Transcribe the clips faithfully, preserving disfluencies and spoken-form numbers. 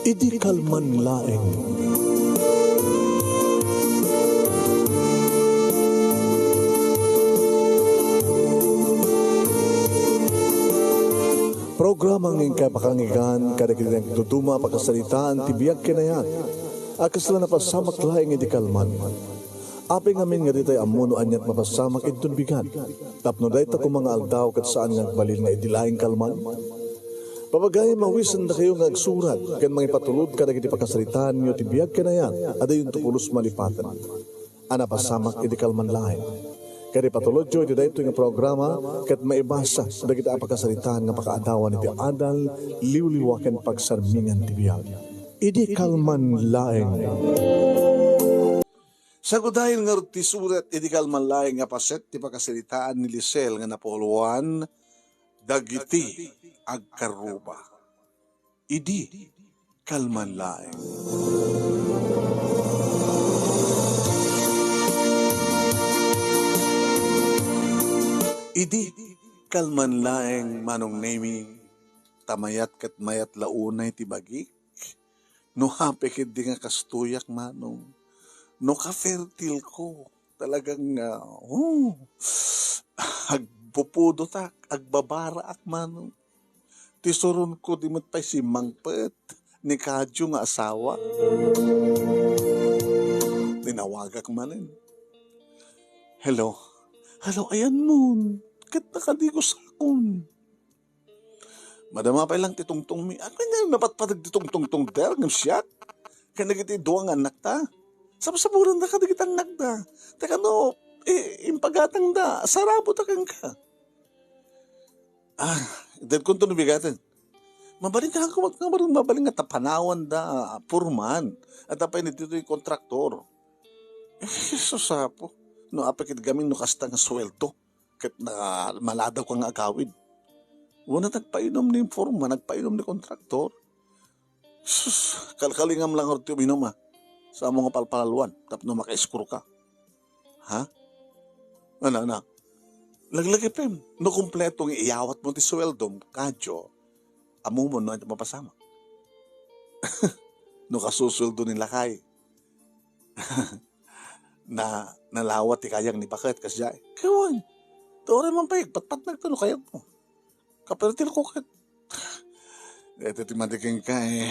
Idi kalman laeng. Programa nga inkay pakanggan kadagiti nagduduma a pakasaritaan ti biag ken ayat a kasla napasamak laeng idi kalman. Apay ngamin nga ditay ammo no aniat mapasamak inton bigat, tapno dayta koma nga aldaw ket saan nga agbalin nga idi laeng kalman? Papagayam, mawisendakayo nga agsurat ken mangipatulod kadagiti pakasaritaanyo ti biag ken ayat a dayonto pulos malipaten a napasamak idi kalman laeng. Ket ipatulodyo iti daytoy nga programa ket maibasa dagiti a pakasaritaan nga makaadawan iti adal, liwliwa ken pagsarmingan ti biag. Idi kalman laeng. Sagudayen ngarud ti surat idi kalman laeng nga paset ti pakasaritaan ni Lisel nga napauluan, Dagiti Agkarruba. Idi kalman laeng. Idi kalman laeng, Manong Nemi, ta mayat ket mayat la unay ti bagik. No happy ketdi nga kastoyak, Manong. No ka-fertile ko, talagang, ah, oh, agpupudotak, agbabaraak, Manong. Ti suronko, di met pay simmangpet ni Kadyo nga asawa. Tinawagak manen. Hello? Hello, ayanmon. Ket nakadigusakon. Madama pay lang ti tungtongmi. Ania nga napatpateg ti tungtongtong der ngem siak? Ken dagiti dua nga annakta. Sabsaburen da kadagiti annakda. Tekano, i-, impagatangda. Sarabo ta kenka. Ah, itedkonto no bigaten. Mabalin ka, nga mabalin nga tapanawan da, ah, purman. At apay ni ditoy kontraktor. Eh, sus, apo. No apay ket gamin no kasta nga suweldo. Ket na-, maladaw ka nga agawid. Wen, nagpainom ni informa, nagpainom ni kontraktor. Sus, kalkalingam lang ti uminum, ah. Sa amo nga palpalaluan, tapno maka-score ka. Ha? Ano, ano? Laglagipem, no kompleto nga iyawat mo ti suweldom, Kadyo, ammom no ania ti mapasamak. No kasusueldo ni lakay. Na, nalawa ti kayag ni baket, kasdiay. Kawan, turay man pay, patpatnag ta no kayag mo. Kapertil ko ket. Dayta ti madi kenka, eh,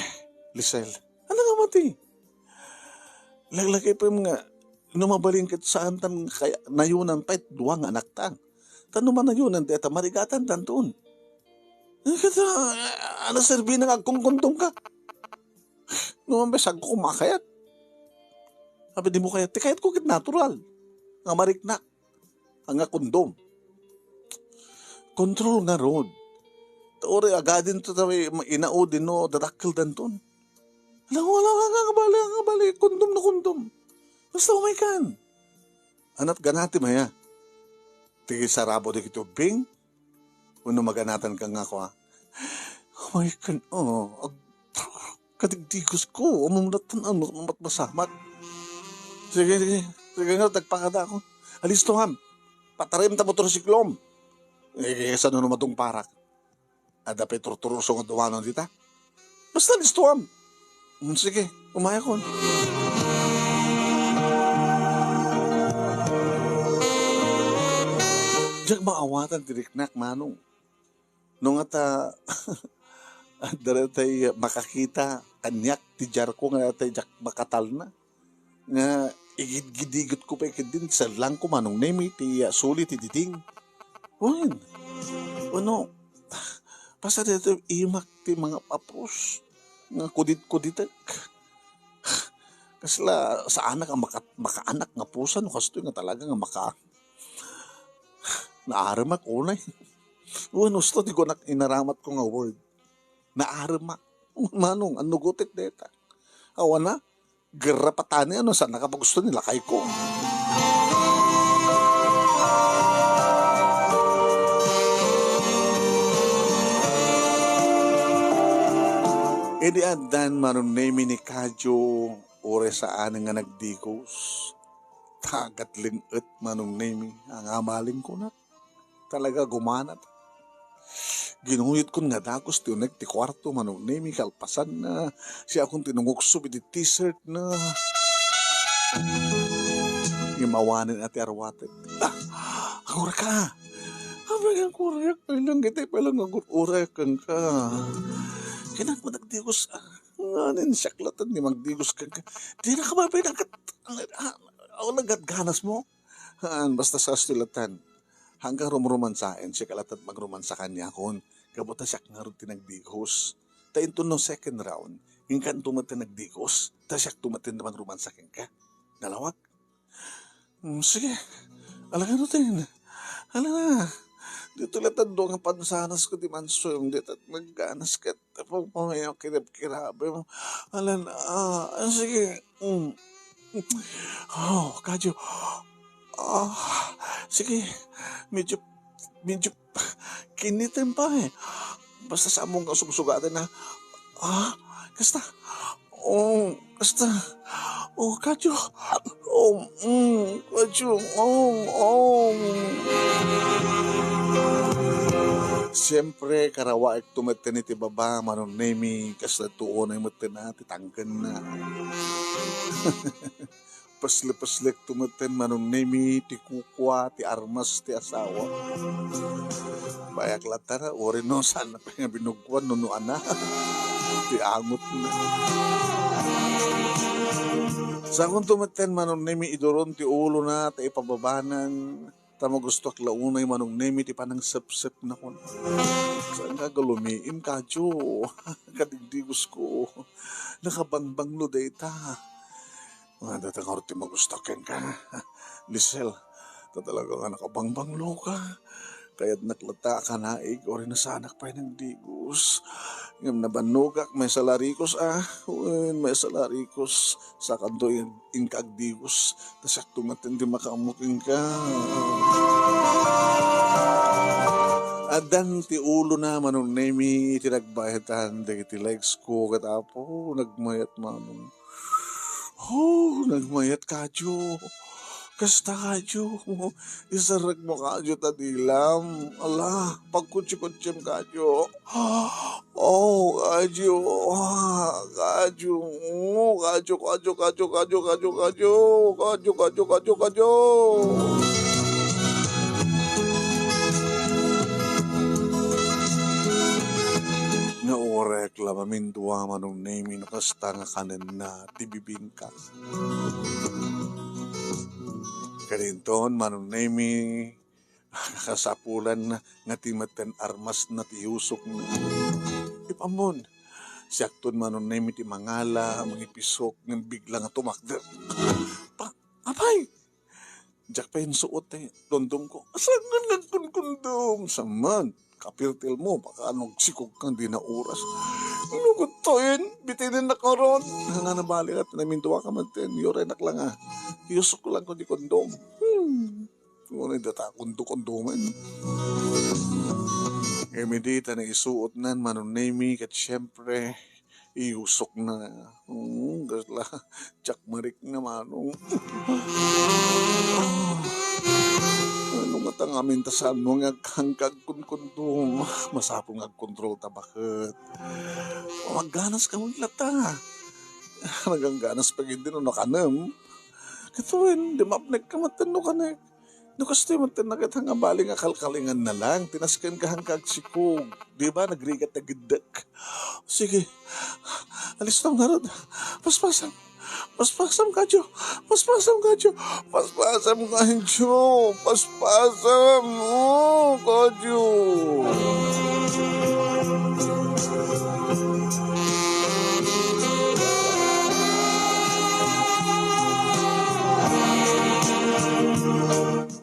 Lisel. Ano nga madi? Laglagipem nga, no mabalin ket saan tan kaya, nayunan pay dua nga anaktan. Ta no manayunan, dayta marigatan danton. Ano ket, ah, ano serbina nga agkunkundom ka? No man pay sagko kumakayat. Apay di mo kayat, ti kayat ko ket natural. Nga mariknak. Nga kondom. Control ngarud. Turay agadin to tawi inaudi no dadakkel danton. Ala, wala, wala, nga bali, nga bali, kondom na kondom. Basta umay kan. Anat ganati maya. Ti sarabo di kiti ubbing. Wenno maganatan ka nga ako, ah. Oh my God, oh, ag-, kadigdigos ko, ammom natan, ano, matmasamat. Sige, sige, sige nga, tagpakada ako. Alisto ham, patarem ta motorsiklom. Eh, saan no madungparak? Adda pay turturuso nga dumano dita. Basta listuam. Mm, sige, umayakon. Diak maawatan ti riknak, Manong. No ngata, adda daytay makakita kaniak ti diarko nga daytay diak makatalna. Nga igidgidiget ko pay ketdin, sallang ko Manong Nemi ti, ah, suli ti diding. Wen, wenno, pasadeto imak ti mga papros nga kudit-kuditek. Kasla saanak a maka-, makaanak nga pusa no kastoy nga talaga nga maka-, naaremak unay. Wen, husto ti kunak, inaramat ko nga word. Naaremak. Manong, annugotek deta. Awana, gerra patani, ano, saan nakapagusto ni lakay ko. Idi addan Manong Nemi ni Kadyo, uray saan nga nagdigos. Tagat ling-et Manong Nemi, ang amaling kunak. Talaga gumanat. Ginuyodkon nga dagus ti uneg ti kuarto, Manong Nemi, kalpasanna, siakon ti nanguksob iti t-shirt na. Ngem awanen a ti arwatek. Ah, agurka! Apay nga agurek? Ay lang, itay pay lang nga agur-uray kenka. Kailangan ko nagdigos, ah. Nganin siak latta ti magdigos kenka. Di na ka mapinagkat-, ah, ah, nagatganas mo? Haan, basta sastoy latta. Hanggang rumrumansaen, siak latta ti magrumansa kaniakon. Gapu ta siak ngarud ti nagdigos. Ta inton no second round, inkanto met ti nagdigos. Ta siakto met ti magrumansa kenka. Nalawag? Mm, sige. Ala nga rutin. Ala na. Dito latta dua nga pansanas ko di mansuem. Dita nagganas ket pagpamayo kirab-kirabem. Ala na. Ah, sige. Mm. Oh, kadyo. Ah, sige. Medyo, medyo kinitem pa eh. Basta sa among kasugsugadan na. Ah, kasta. Oh, kasta. Oh, kadyo. Oh, mm, kadyo. Oh, oh. Siyempre, karawaek tumetten iti baba, Manong Nemi, kasta tuonay metten a, ti tangken na. Pesle-peslek tumetten, Manong Nemi, ti kukua, ti armas, ti asawa. Bayak latta na, uri no saan na pay nga binuguan, no, no, ana. Ti angot na. Sakon tumetten, Manong Nemi, iduron ti ulo na, ta ipababanan. Ta magustuak la unay, Manong Nemi, ti panangsepsep na kun. Saan ka galumiim, kadyo? Kadigdigos ko. Nakabangbanglo dayta. Nga, data nga ti magustuak kenka. Lisel, ta talaga nga nakabangbanglo ka. Kayatnak latta a kanaig, uri na saanak pay nagdigos. Ngem nabannogak, maysa la rikos, ah. Wen, maysa la rikos. Sakanto in-, inka agdigos. Ta siakto met ti makaammo kenka. Addan ti ulo na, Manong Nemi, iti nagbaetan dagiti legs ko, ket Apo, nagmayat manong. Oh, nagmayat kadyo. Kasta kadyo. Isarek mo kadyo ta dilam. Ala, pagkutsikutsem kadyo. Oh, kadyo. Ah, kadyo. Oh, kadyo, kadyo, kadyo. Naurek la mamindua, Manong Nemi, no kasta nga kanenna ti bibingka. Kadinton, Manong Nemi, kasapulan nga ti metten armas na ti yusok na. Ipammon, siakton, Manong Nemi, ti mangala, mangipisok, ngem bigla nga tumakder. Pa, apay! Diak pay insuot ti kondom ko. Asangan nga agkunkondom? Saman, kapirtil mo, baka ano, agsikog kang di na oras. Ano ko to yun? Bitinin na karon. Nga nabali nga, tinaminduwa ka man, ten. Yurenak lang, ah. Yusok lang ko di kondom. Hmm. Ngunit data, kondo-kondomen. Ngem idi ta naisuot nan, Manong Nemi, ket siyempre, iyusok na. Hmm, gasla, Jack Marik na manong. Ano nga ta ngamin ta saan mo nga agkangkag kun kondom? Masapul nga agkontrol ta baket. Magganas ka mo latta. Nagangganas pa gid no nakanem. Katuin, di mapnek ka maten no kanek. No kastoy met ti nakita nga bali nga kalkalingan na lang, tinasken ka hangka agsikog. Di ba, nagrigat na giddek. Sige, alistom ngarud. Paspasam. Paspasam kadyo. Paspasam kadyo. Paspasam kadyo. Paspasam. Oh, kadyo.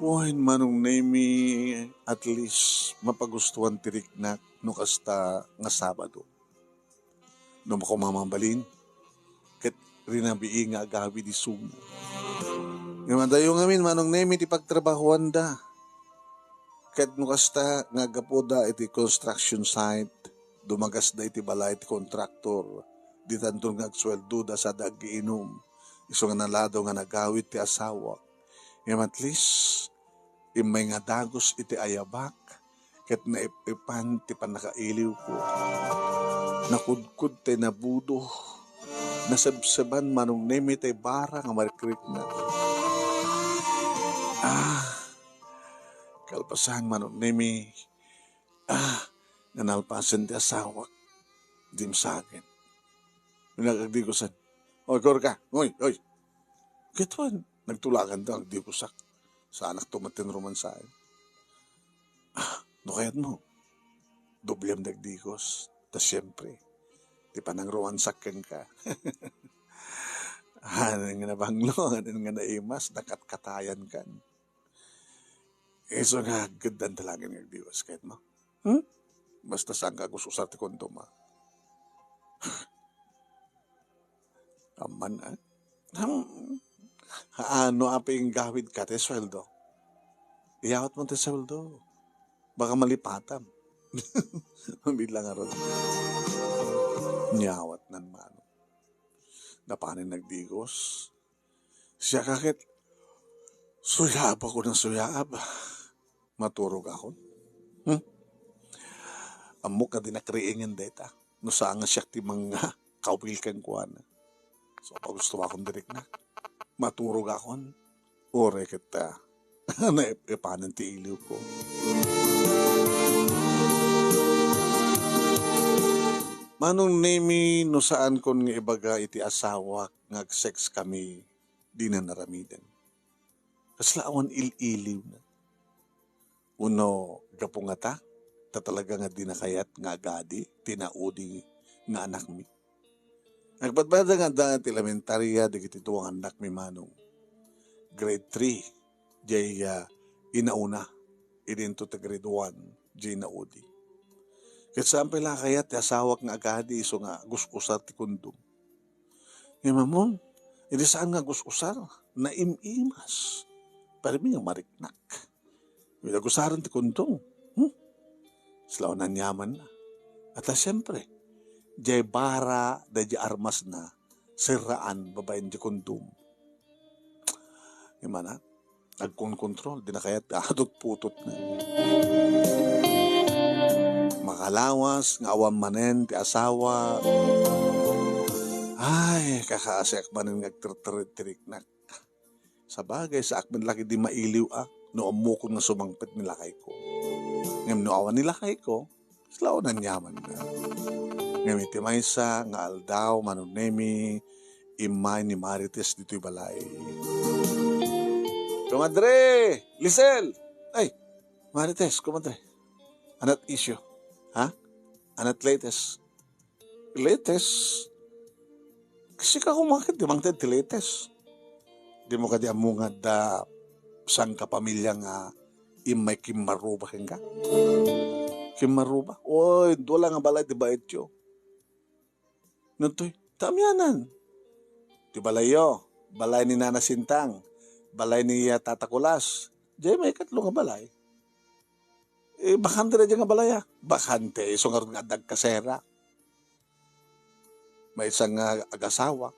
Wen, Manong Nemi, at least mapagustuhan ti riknak no kasta nga Sabado. No makumamabalin, ket rinabii nga agawid isu. Ngem adayo ngamin, Manong Nemi, ti pagtrabahoanda. Ket no kasta nga aggapuda iti construction site, dumagasda iti balay ti kontraktor, ditanton nga agsueldoda sada aggiinum. Isu nga naladaw nga nagawid ti asawak. Ngem at least, immay nga dagus iti ayabak, ket naip-ipan ti pannakailiwko. Nakudkod tay nabudo. Nasebseban Manong Nemi tay bara nga marikrikna. Ah, kalpasan Manong Nemi, ah, nga nalpasen ti asawak, dimsagen. Nagagdigusan. Oy, korka. Oy, oy. Ket wen, nagtulagan da, agdigusak. Saanakto met ti rumansaen. Ah, no kayatmo, doblem dagdigos. Ta siempre, ti panangrumansak kenka. Anen nga nabanglo, anen nga naimas, nakatkatayan kan. Isu nga agkeddan talagen nga agdiwas, kayatmo. Hmm? Basta saanka agus-usar ti kondom, ah. Amman, ah. Hmm. Haan, no apay inggawidka ti sueldo? Iyawatmo ti sueldo. Baka malipatam. Bilang aron. Niyawatnan Manong. Napanen nagdigos. Siak ket, suyaabakon a suyaab. Maturogakon. Hmm? Ammok a dinak riingen dayta. No saan nga siak ti mangkawil kenkuana. So, pagustuakon dirikna. Maturogakon. Uray ket, ah, naip-ipanen ti iliwko. Manong Nemi, no saankon nga ibaga iti asawak nga agsex kami, dina aramiden. Kasla awan il-iliwna. Wenno gapu ngata, ta talaga nga dina kayat nga agadi ti naudi nga anakmi. Nagpadpada nga adda ti elementaria dagiti dua nga annakmi, Manong. Grade three, jay, ah, inauna, idinto ti grade one, jay naudi. Ket saan pay la kayat ti asawak nga agadi isu nga agus-usar ti kondom. Ngem ammom, idi saan nga agus-usar, naim-imas. Pay mi nga mariknak. Ket agusaren ti kondom. Hmm? Kasla awan aniamanna. Ata siempre, jay bara, dayjay armasna, serraan babaen jay kondom. Imana, agkonkontrol, dina kayat adut putotna. Makalawas nga awan manen ti asawa. Ay, kakaasiak manen nga agtertered ti riknak. Sabagay, saak met la ketdi mailiw a no ammokon nga sumangpet ni lakayko. Ngem no awan ni lakayko, kasla awan aniamanna. Ngem iti maysa nga aldaw, Manong Nemi, immay ni Marites ditoy balay. Kumadre! Lisel! Ay, Marites, kumadre. Anat issue? Ha? Anat latest? Latest? Sika koma ket di mangted ti latest. Dimo kadi ammo nga adda sangkapamilya nga immay kimmaruba kenka? Kimmaruba? Oy, dua la nga balay ti baetyo. Natoy, ta amianan. Ti balayyo, balay ni Nana Sintang, balay ni, ah, Tata Kulas. Jay maikatlo nga balay. Eh, bakante dayjay nga balay, ah. Bakante, isu ngarud nga adda agkasera. Maysa nga agasawa.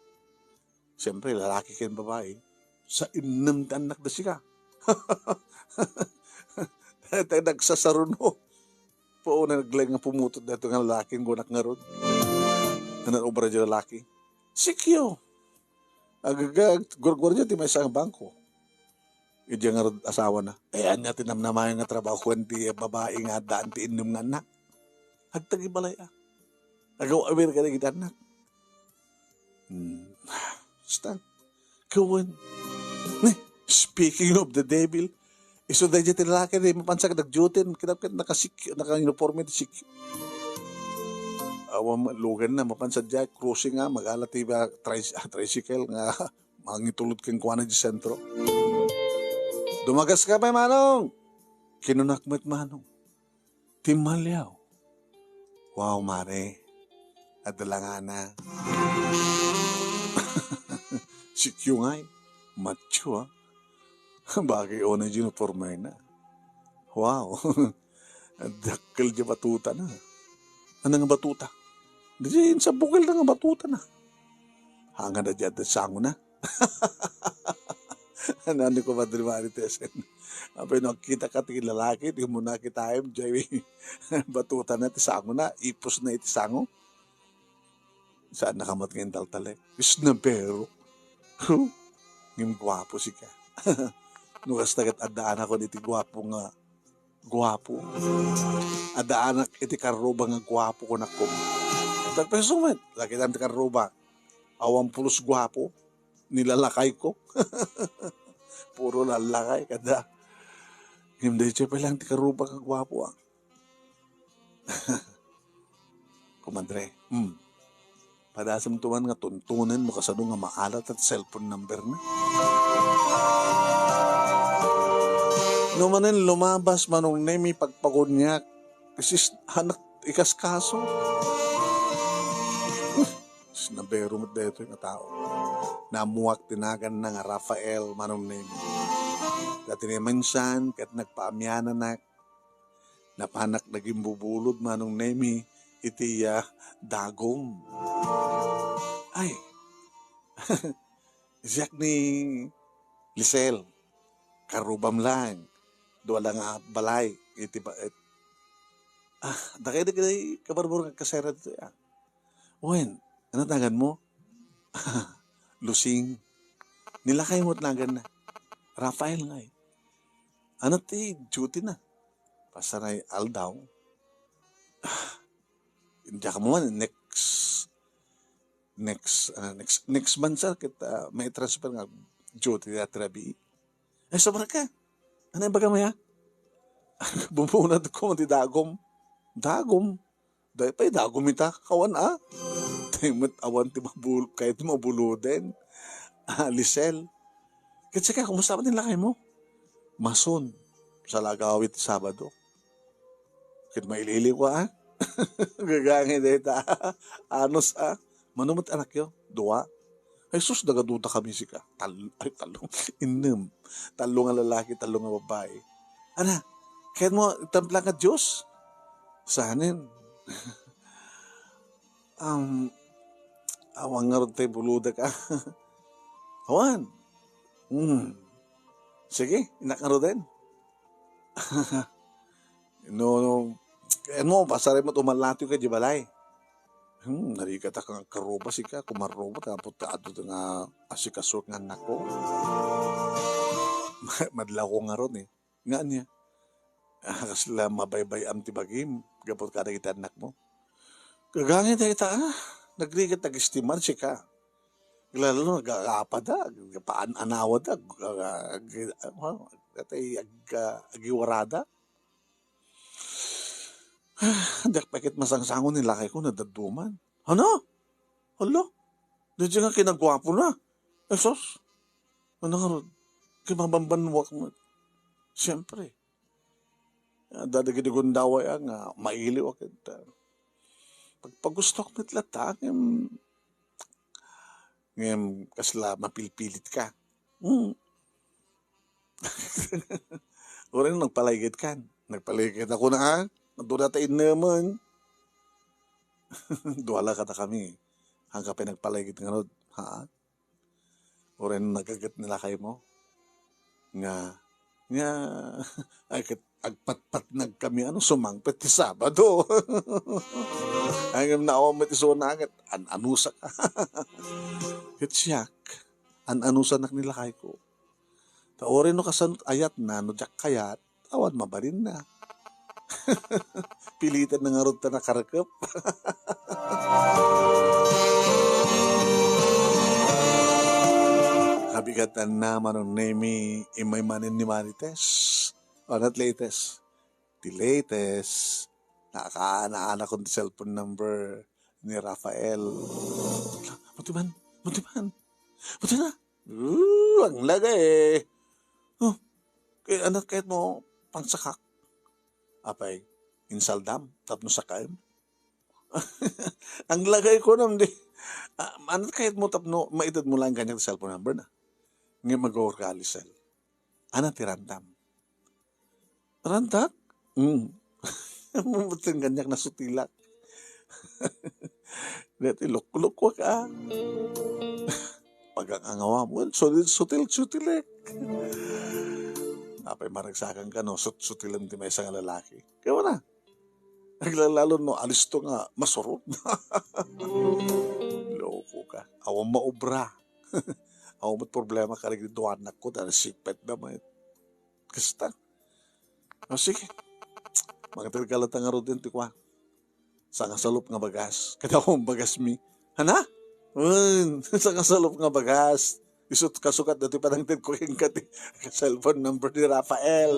Siyempre, lalaki ken babae. Sa innem ti annakda sika. Dayta nagsasaruno. Pao na naglaing nga pumutot daytoy nga lalaki nga kunak ngarud. Nagobra dayjay lalaki. Sikyo. Agagag, gurgurda ti maysa nga bangko. Idiay ngarud asawana. Eh, ania ti namnamayo nga trabahoen ti babai nga addaan ti innem nga annak? Agtagi balay a. Agaw-awir kadagiti annak. Hmm. Basta. Kawen. Ne, speaking of the devil, isu dayjay ti lalaki, di mapansa kadagdiuten, kinapkat nakasik-, naka-uniforme ti sik-, awan lugan na, mapansa diay, crossing nga, magala ti ba, tris-, ah, tricycle nga, mangitulod kenkuana di sentro. Dumagas ka pay, Manong! Kinunak met, Manong. Timmaliaw. Wow, mare. Adda langana. Sikyo ngay. Macho, ah. Bagay unay di uniformena. Wow. Dakkel di batutana. Ano nga batuta? Di, insa bukil na nga batutana. Hangad a di adda sangona. Ania ni Kumadre Marites? Apay no agkitaka ti lalaki, di mo na kitaem, jay batutanna ti sangona, ipusna iti sango. Saannaka met nga intaltalek. Isnabero. Huh? Ngem guapo sika. No kasta ket addaanak iti guapo nga guapo. Addaanak iti karruba nga guapo, kunak koma. Tagpeso met, lakitam ti karruba. Awan pulos guapo. Nilalakayko. Puro lalakay kada. Ngem daytoy pay lang ti karruba nga guapo, ah. Kumadre, hmm. Padasem to man nga tuntunen no kasano nga maalat ti cellphone number na. No manen lumabas Manong Nemi pagpaguniak, isis-, hanak ikaskaso. Isnabero met daytoy nga tao. Naammoak ti naganna nga Rafael Manong Nemi. Dati ni minsan ket nagpaamiananak, napanak nagimbubulod Manong Nemi iti, ah, dagom. Ay, siak ni Lisel, karrubam lang. Dua lang a balay iti ba-, et-, ah, dakay dagiti kabarbaro nga agkasera ditoy, ah. Wen, ano naganmo? Lusing. Ni lakaymo ti naganna. Rafael ngay. Ano ti duty na? Pasaray aldaw. Diak man next, next, ah, next, next month, sir, ket, ah, may transfer nga duty dayta rabii. Ay, sobra ka. Ano yung baga mo ya? Bumunat ko ti dagom. Dagom. Dahil pa'y dagom ita, kawan, ah. Tayo met awan ti mabul-, kahit mabuloden. Ah, Lisel. Kasi ka, kumusta pa din lakay mo? Mason. Sa lagaw iti Sabado. Ket mailiw ko, ah. Gagangi dayta. Anus, ah. Mano met anakyo? Dua. Ay, sus, nagaduda kami sika. Tal-, ay, tallo. Innem. Tallo nga lalaki, tallo nga babae. Ana, kayat mo tampla nga Diyos? Sanen. Um, awan nga rod tay buluda ka. Awan. Hmm. Sige, inak nga roden. No, no, ano, pasarem met umalatiw ka di balay. Hmm, narikata ka nga karuba sika, kumaruba, tapos ta ato nga asikasuak nga anak ko. Madlaw ko nga ron eh. Nga niya, ah, kasla mabaybay-am ti bagim, gapu kadagiti anak mo. Gagangay dayta, ah, nagrigat, nag-estimar sika. Lalo, nag-aapada, paan-anawada, ag-, ag-, ag-, ag-, ag-, agiwarada. Diak pay ket masangsango ni lakay ko, nadadduman. Ano? Hala? Daydi nga kinaguapo na. Jesus? Ano nga rod? Kimabambanwak mo. Siyempre. Adda dagiti gundaway a nga mailiw a ket, ah, pagpagustok met latta, ngem, ngem kasla mapilpilit ka. Hmm. Uray no nagpalaygit kan. Nagpalaygit ako na, ha? Dua ta innemen. Dua la kadakami. Hangka pay nagpalaygit ngarud, ha? Uray no nagaget ni lakay mo. Nga, nga, ay, ket agpatpatnag kami, ano, sumangpet ti Sabado. Ay, ngem naawan met isuna, ket an-anusak. Ket siak, an-anusanak ni lakay ko. Ta uray no kasano ayatna, no diak kayat, awan mabalinna. Piliten na ngarud ta nakarkep. Kabigatan na, Manong Nemi, immay manen ni Marites. Ano ti latest? Ti latest. Naka-, naanak ko ti cellphone number ni Rafael. Mati man, mati man. Mati na. Uh, ang laga eh. Oh, kay anak, kayat mo pangsakak. Apay, insaldam, tapno sakaem. Ang lagay ko nam di. Ah, ano kayat mo tapno maited mo lang kanya cellphone number na? Nga mag-organize. Ano ti random? Rantak? Mm. Mumutin kanyak nasutilak. Dati luklukwak, ah. Pagang-angawam. Well, sutil-, sutil-, sutilek. Apay maragsakan ka, no? Sut-, sutilen ti maysa nga lalaki. Kaya wala. Aglalalo no, alisto nga masurot. Loko ka. Awan maobra. Awan met problema ka, nagduduanak ko, dahil sipet na met. Kasta. O, sige. Mangted ka latta ngaruden ti kua. Sangasalup nga bagas. Kada akong bagas mi. Hana? Un, sangasalup nga bagas. Isut kasukat dati panangted ko kenka ti cellphone number ni Rafael.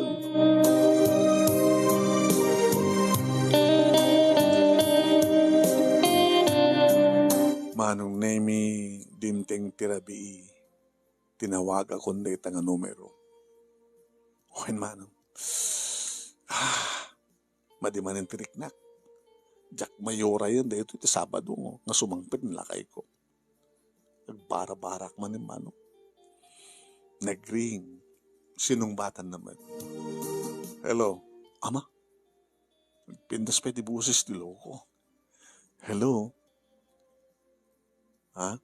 Manong Nemi, dimteng ti rabii. Tinawagakon dayta nga numero. Wen, manong. Ah, madi manen ti riknak. Diak mayurayen daytoy ti Sabado nga sumangpet ni lakayko. Agbarabarak manen, manong. Nagring. Sinungbatanna met. Hello, ama? Nagpintas pay ti boses ti loko. Hello? Ha?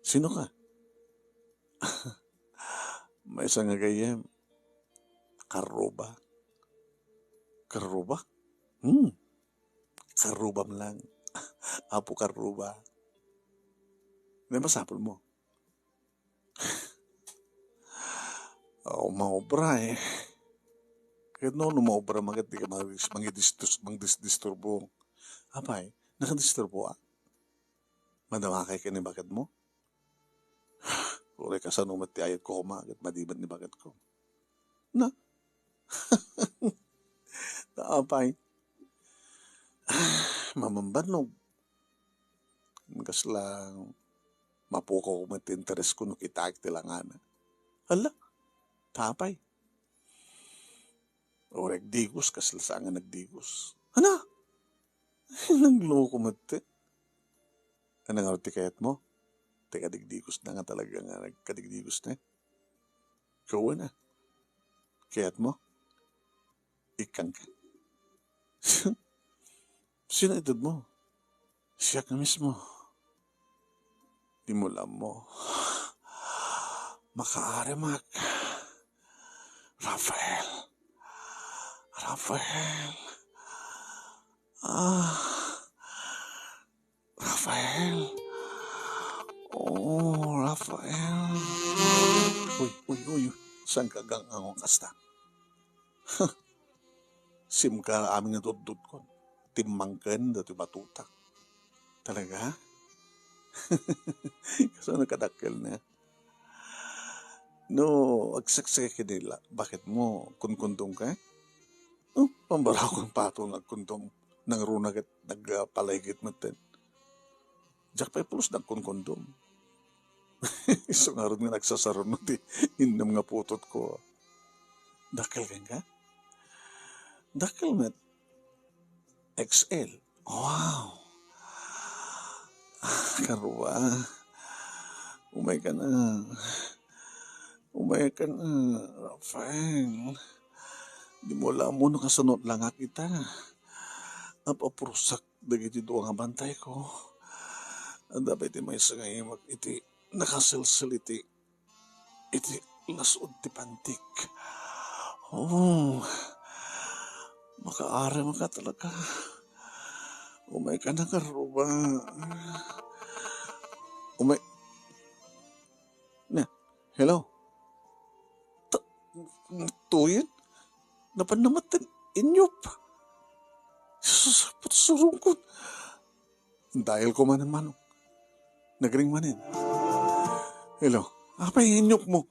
Sino ka? Maysa nga gayyem. Karruba. Karruba? Hmm. Karrubam lang. Apo Karruba. Ano masapul mo? Ako maobra eh. Kahit no, no maobra, magat di ka mangidis-, mangidistus-, mangdisdisturbo. Apay, nakadisturbo, ah? Madawakay ka ni bagad mo? Uray kasano met ti ayat ko, kumagat madibat ni bagad ko. Na? Apay. Mamambannog. Kasla mapukaw met ti interes ko no kitaek ti langana. Hala, tapay. Uray agdigos, kasla saan nga nagdigos. Hala, nagloko met ti. Ano nga ti kayat mo? Ti kadigdigos na nga talaga nga nagkadigdigos na. Ikaw na. Kayat mo? Ikkan ka. Sino itud mo? Siak mismo. Di mo alam mo. Makaarimak. Rafael. Rafael. Ah. Rafael. Oh, Rafael. Uy, uy, uy. Saan ka gang-angon kasta? Simka amin nga dutdut ko. Timmangken dati batutak. Talaga? Kasano kadakkel na? No, agsaksakit nila. Bakit mo? Kunkundong ka? Oh, pambaraw kang pato nga agkundong. Nangruna ket nagpaligit metten. Diak pay pulos nagkunkundom. Isu ngarud nga nagsasaruno ti innem nga putot ko. Dakkel kenka? Dakkel met. X L. Wow. Ah, karua. Umay ka na. Umay ka na, Rafael. Di mo alam no kasano langak ita. Apapurusak dagiti dua nga bantay ko. Adda pay ti maysa nga imak iti nakaselsil iti, iti lasud ti pantik. Oh, makaarem ka talaga. Umay ka na, karua. Umay. Na, hello? Ta-, tuyen? Napan naman tan inyup. Sus, putsurungkon. Dial ko manen, manong. Nagring manen. Hello? Apay inyup mo?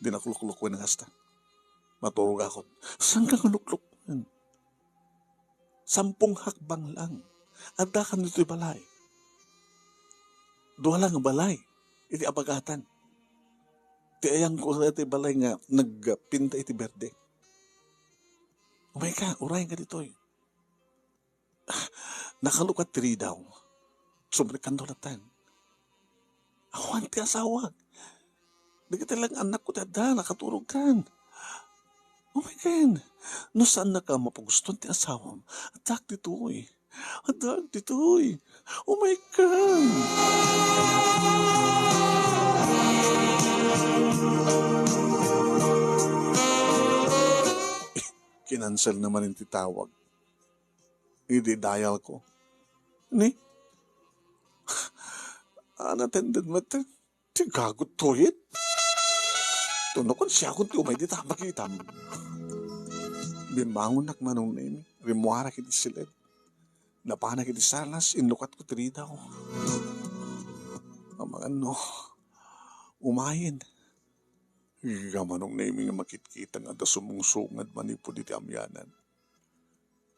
Di naklukluk wen nga asta. Maturog akon. Saan ka nga lukluk? Sampung hakbang lang. Adda kan ditoy balay. Dua lang nga balay. Iti abagatan. Ti ayang ko sa iti balay nga nagpinta iti berde. Umay ka, uray ka ditoy. Nakalukat ti ridaw. Sumrekkan daw latan. Awan ti asawak. Dagiti lang annak ko ti adda, nakaturog kan. Oh my God. No saan naka mapagustuhan ti asawam, addak ditoy. Adda ditoy. Umaykan. Kinansel naman ti tawag. Idi dial ko. Ni? Unattended met. Ti gago toyet. Tunokon siakon ti umay dita makitam. Bimmangonak, Manong Nemi. Rimmuarak iti siled. Napanak iti salas, innukatko ti ridaw. Amangan no, umayen. Iga, Manong Nemi, nga makitkita nga adda sumungsungad manipud iti amianan.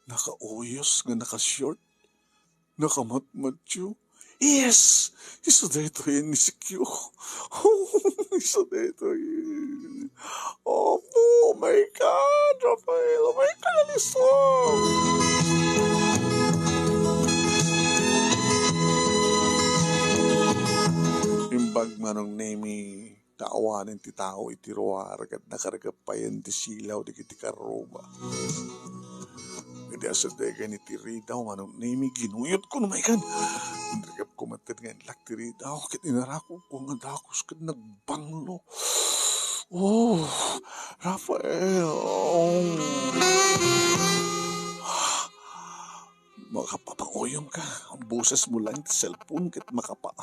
Nakauyos nga naka-short. Nakamatmatyo. Yes! Isu daytoy ni Sikyo. Isu daytoy. Opo, oh my God, Rafael. Oh my God, Alison! Imbag, Manong Nemi, ta awanen ti tao iti ruar ket nakargep payen ti silaw dagiti karruba. Idi asadegen iti ridaw, Manong Nemi, ginuyotko no maikkan. Inrgepko met nga inlak ti ridaw ket inarakobko nga dakos ket nagbanglo. Oh, Rafael. Oh. Makapapauyongka. Ang boses mo lang ti cellphone ket makapa.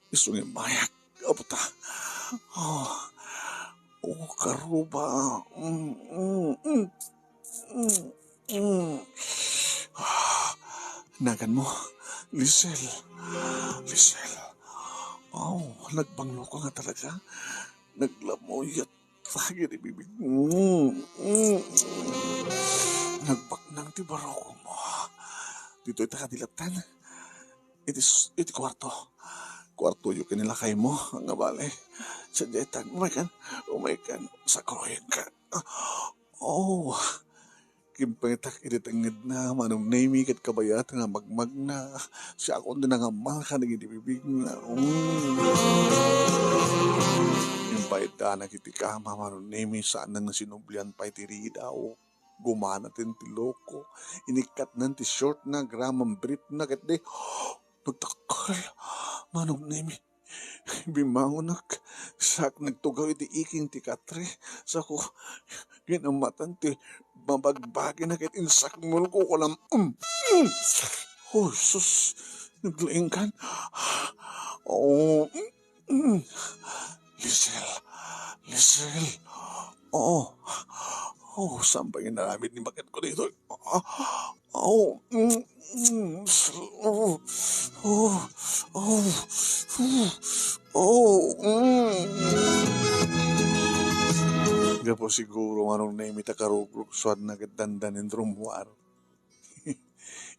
Isu nga immayak. Apo ta. Oh. Oh, karruba. Mm, mm, mm, mm, mm. Ah, nagan mo. Lisel. Lisel. Oh, nagbanglo ka nga talaga. Naglamuyat. Sa gini bibig. Mm, mm. Nagbaknang ti barokong mo. Ditoy ta kadilatan. Iti s-, iti kuarto. Kuartoyo ken ni lakaymo, nga bale. Sadiay ta, umaykan, umaykan, sakruyagka. Oh, kimpetak iti tengngedna, Manong Nemi, ket kabayat nga magmagna. Siakon ti nangammal kadagiti bibigna. Mm. Impaidanak iti kama, Manong Nemi, saan nga sinublian pay ti ridaw. Gumanaten ti loko. Inikkatnan ti shortna, agraman briefna, ket di, nagdakkel. Manong Nemi, bimmangonak. Saak nagtugaw iti iking ti katre. Sako, ginammatan ti mabagbagina ket insakmolko, kunak, um, um. Oh, sus, naglaingkan. Oh, mm. Mm. Lisel. Lisel. Oo. Oh, saan ba yung naramid ni bakit ko dito? Ah, oh, mm, mm, oh, oh, oh, oh, mm. Gapu siguro, Manong Nemi, ta karugrugsuan na ket dandanin rummuar.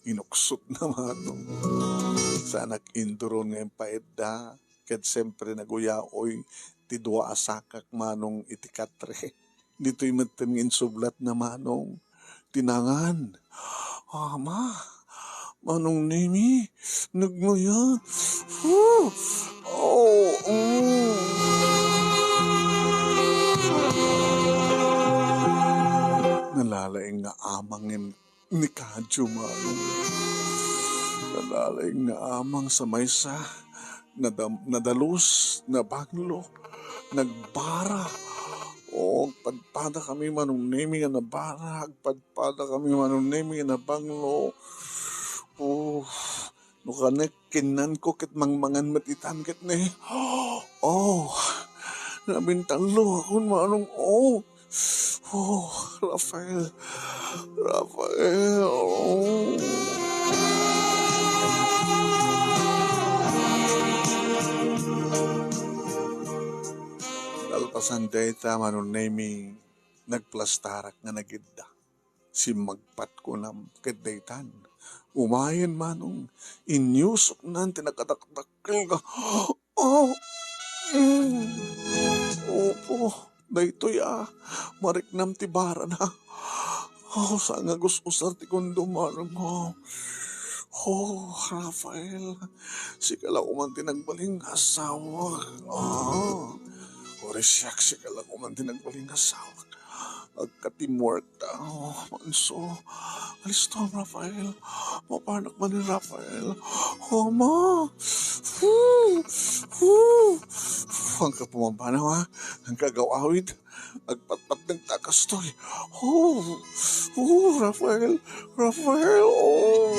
Inuksot na, Manong. Saanak induron nga impaidda, ket siempre naguyaoy ti dua a sakak, Manong, iti katre. Ditoy metten nga insublat na, Manong, ti nangan. Ama, Manong Nemi, nagmaya. Huh! Oh, mm. Nalalaing nga amang ni Kadyo, Manong. Nalalaing nga amang sa maysa, nadam-, nadalus, nabanglo, nagbara. O, agpadpada kami, Manong Nemi, nga nabara. Agpadpada kami, Manong Nemi, nga nabanglo. O, no kanek, kinnanko ket mangmangan met itan ket ne. Oh, nabintallo akon, Manong. Oh, oh, Rafael. Rafael. Oh. Kalpasan dayta, Manong Nemi, nagplastarak nga nagidda. Simmagpat kunam ket daytan. Umayen, Manong, inyusoknan ti nakadakdakkel nga, "Oh, mm, opo, daytoy a, mariknam ti barana." Oh, saan nga gus-usar ti kondom, Manong. Oh, oh, Rafael, sika la man ti nagbalin nga asawak. Ah, uri siak, sika la man ti nagbalin nga asawak. Agka-teamwork ta, oh, Manso. Alistom, Rafael. Mapanak man ni Rafael. Ama! Hu! Hu! Angka pumamanaw, ha? Angka agaw-awid. Agpatpatneg ta kastoy. Oh! Oh, Rafael! Rafael! Oh!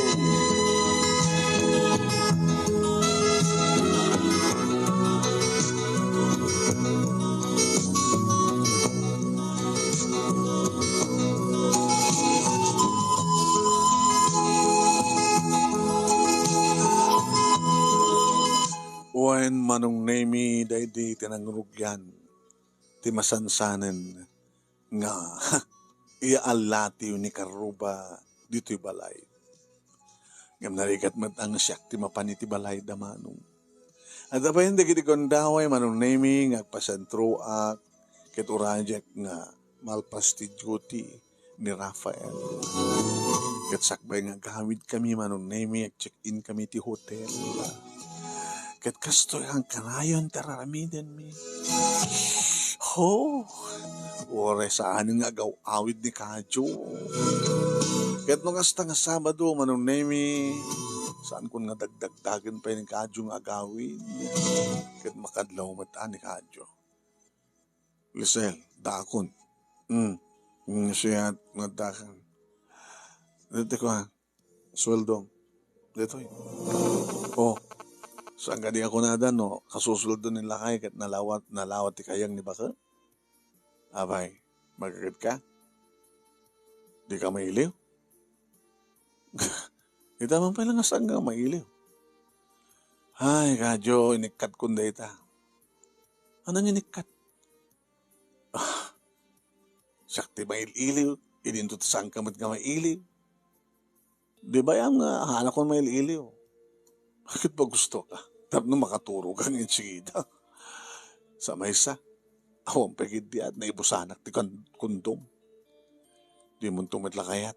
Wen, Manong Nemi, daydi ti nangrugyan ti masansanen nga iyaalatiyo ni Karuba ditoy balay. Ngem narigat met nga siak ti mapan iti balay da Manong. Adda pay dagiti gundaway, Manong Nemi, nga agpasentroak ket urayek nga malpas ti duty ni Rafael. Ket sakbay nga agawid kami, Manong Nemi, ag-check-in kami ti hotel. Ket kastoy ang kanayon ti ar-aramidenmi. Ho! Uray saan nga agaw-awid ni Kadyo. Ket no kasta nga Sabado, Manong Nemi, saankon nga dagdagdagen pay ni Kadyo nga agawid. Ket makadlaw met ni Kadyo. Lisel, dakon. Hmm. Hmm, siya, nga dakon. Dito ko, ha? Sueldo. Ditoy. Oh, saan ka di ako nada, no? Kasusueldo ni lakay ket nalawat, nalawat ti kayang ni baket? Apay, magagad ka? Di ka mailiw? Ita man pala nga saan nga mailiw. Ay, Kadyo, inikkat kun dayta. Anong inikkat? Ah, siak ti mail-iliw, idinto ti saan ka met nga mailiw. Di ba yan nga, hanakon mail-iliw? Bakit ba gusto ka? Tapno makaturo ka nga insigida. Sa maysa, awan pay gid diat, naibusanak ti kan-, kondom. Di mo met lakayat.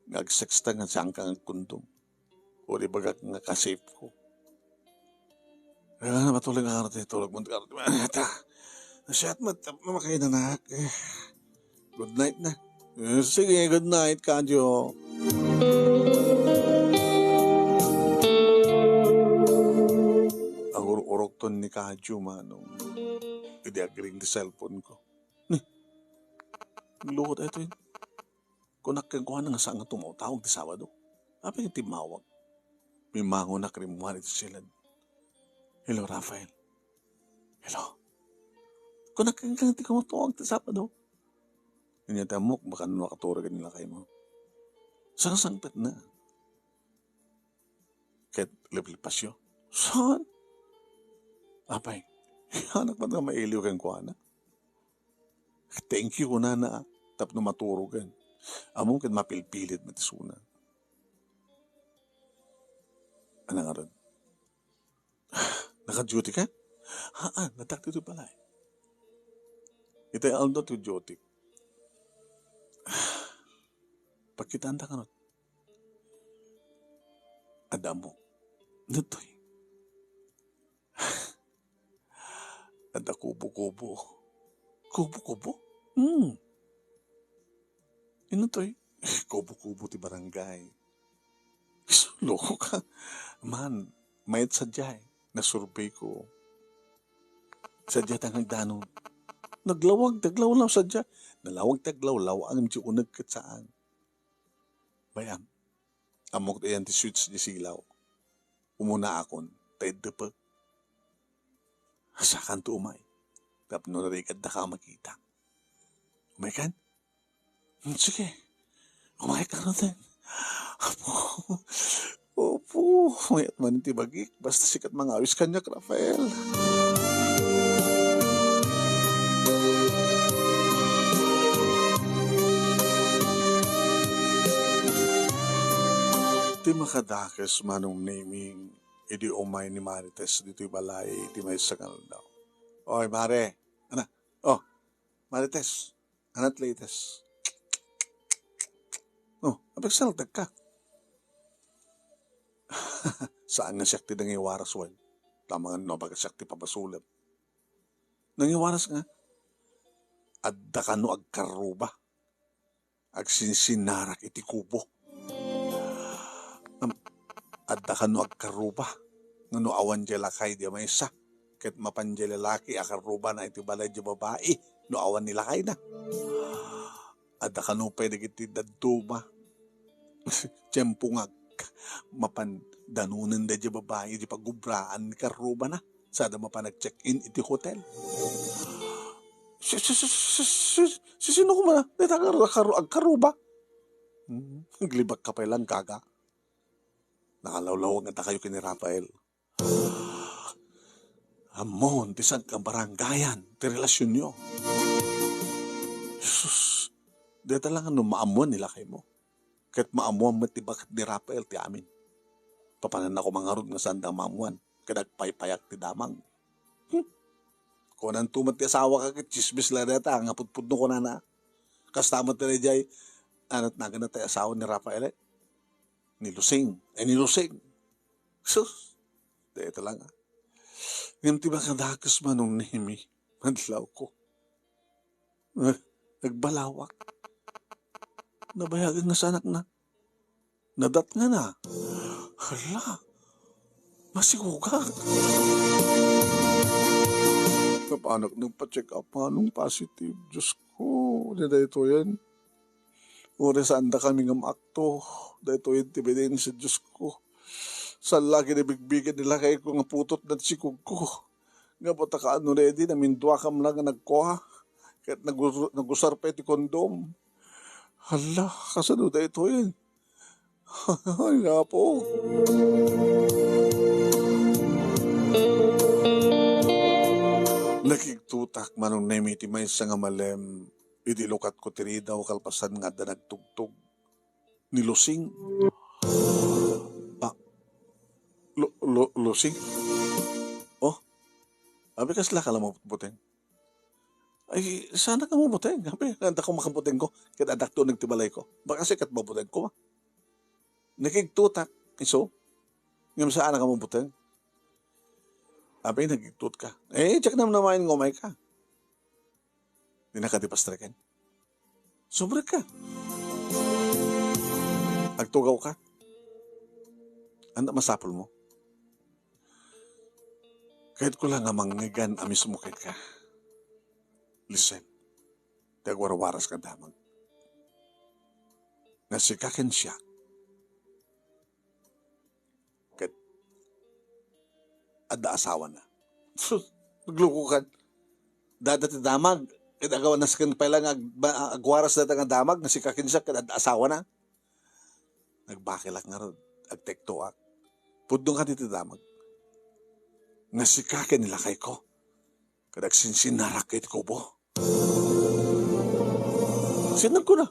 Nga agsexta nga saan ka nga kondom. O di bagak nga kasipko. Kaya nga, matulog nga karot, tulog mo, karot mo. Ata, nasyat mo, tap mo, makainanak. Eh, good night na. Eh, sige, good night, Kadyo. Agur-urokton ni Kadyo, Manong. Idi agring ti cellphone ko. Ni, lukot ito yun. Kunak kenkuana nga saan nga tumawtawag ti Sabado. Apay nga timmawag? Mimmangonak rimmuar iti siled. "Hello, Rafael." "Hello." "Kunak kenka nga ti tumawtawag ti Sabado." Ania ti ammok, baka no nakaturo ken ni lakay mo. Saan nga sangpetna? Ket liplipasyo. Saan? Apay, anak man nga mailiw kenkuana. "Thank you," kunana, tapno maturo ken. Ammom ket mapilpilit met isuna. Ano nga ron? "Naka-duty ka?" "Haan, natakti to balay." "Itay aldo to duty." "Pagkitaan ta kanot." "Adda mo." "Natoy." "Adda kubo-kubo." "Kubo-kubo?" "Hmm." "Ino toy?" "Kubo-kubo ti barangay." "Loko ka. Man, mayat sadiay. Nasurbay ko. Sadiay ta nga agdanum. Naglawag, naglawlaw sadiay." "Nalawag ti aglawlaw, ngem ti uneg ket saan." "Bay-am, ammok ti ayan ti switch ti silaw. Umunaakon, ta iddepek. Sakanto umay. Tapno narigat daka makita. Umaykan?" "Hmm, sige. Umaykan natin." "Apo. Opo. Mayat man ti bagik. Basta sika ti mangawis kaniak, Rafael." Ti makadakes, Manong Neming, idi umay ni Marites ditoy balay iti maysa nga aldaw. "Oy, Mare." "Ana?" "Oh, Marites. Anat latest?" "Oh, apay nga saltagka?" "Saan nga siak ti nangiwaras wen. Tamangan no, apay nga siak ti pabasolem." "Nangiwaras nga?" "Adda kano agkarruba." agsinsinnarak iti kubo. Ngem, adda kano agkarruba nga no awan diay lakay diay maysa, ket mapan diay lalaki a karrubana iti balay diay babai no awan ni lakayna. Adda kano pay dagiti dadduma, tiempo nga ag-, mapan danonenda diay babai diay pagubraan ni karrubana. Sada mapan nag-check-in iti hotel. Si, si, si, si, si, si, sino koma? Dayta nga agkaru-, agkaruba. Hmm, aglibakka pay lang, gaga. Nakalawlawag nga dakayo ken ni Rafael. Ammon ti sangkabarangayan ti relasionyo. Sus, dayta lang no maammoan ni lakaymo. Ket maammoan met ti baket ni Rafael ti amin. Papananna koma ngarud nga saanda maammoan, ket agpaypayak ti damag. Hmm. Kunanto met ti asawaka ket tsismis la dayta nga pudpudno kunana. Kasta met daydiay, anat naganna ti asawa ni Rafael, eh? Ni Lusing. Eh, ni Lusing. Sus, dayta lang, ah. Ngem ti makadakes, Manong Nemi, madlawko. Eh, nagbalawak. Nabayagan nga sanakna. Nadatngana. Hala, masikugak. Napanak nagpa-check up, Manong, positive. Diyos ko, ni daytoyen. Uray saandakami nga maakto, daytoy ti ebidensya, Diyos ko. Saan la ket nabigbigen ni lakayko nga putot ti sikugko. Nga butakaanna ready, naminduakam la nga nagkua. Ket nagus-, nagusar pay ti kondom. Hala, kasano daytoy? Ay, Apo. Nakigtotak, Manong Nemi, ti maysa nga malem idi lukatko ti ridaw kalpasan nga adda nagtugtog ni Lusing. Ah, Lu-, Lu-, Lusing? Oh, abi, kaslaka la mabuteng? Ay, saanak a mabuteng. Abi, adda koma kabutengko. Ket adda ti uneg ti balayko. Baka sika ti mabuteng koma. Nakigtotak, isu. Ngem saanak a mabuteng. Abi, nakigtotka. Eh, diak namnamaen nga umayka. Dinaka ti pastreken. Sumrekka. Agtugawka. Ania masapulmo? Kayatko la nga mangngegan a mismo kenka. Listen, ti agwarwaras nga damag. Nga sika ken siak. Ket adda asawana. Sus, naglukokan. Dayta ti damag. Ket agaw a nasken pay la nga ag-, ba-, agwaras dayta nga damag nga sika ken siak ket adda asawana. Nagbakilak ngarud, agtektoak. Pudno kadi ti damag. Nga sika ken ni lakayko. Ket agsinsinnarak iti kubo. Sino nagkuna?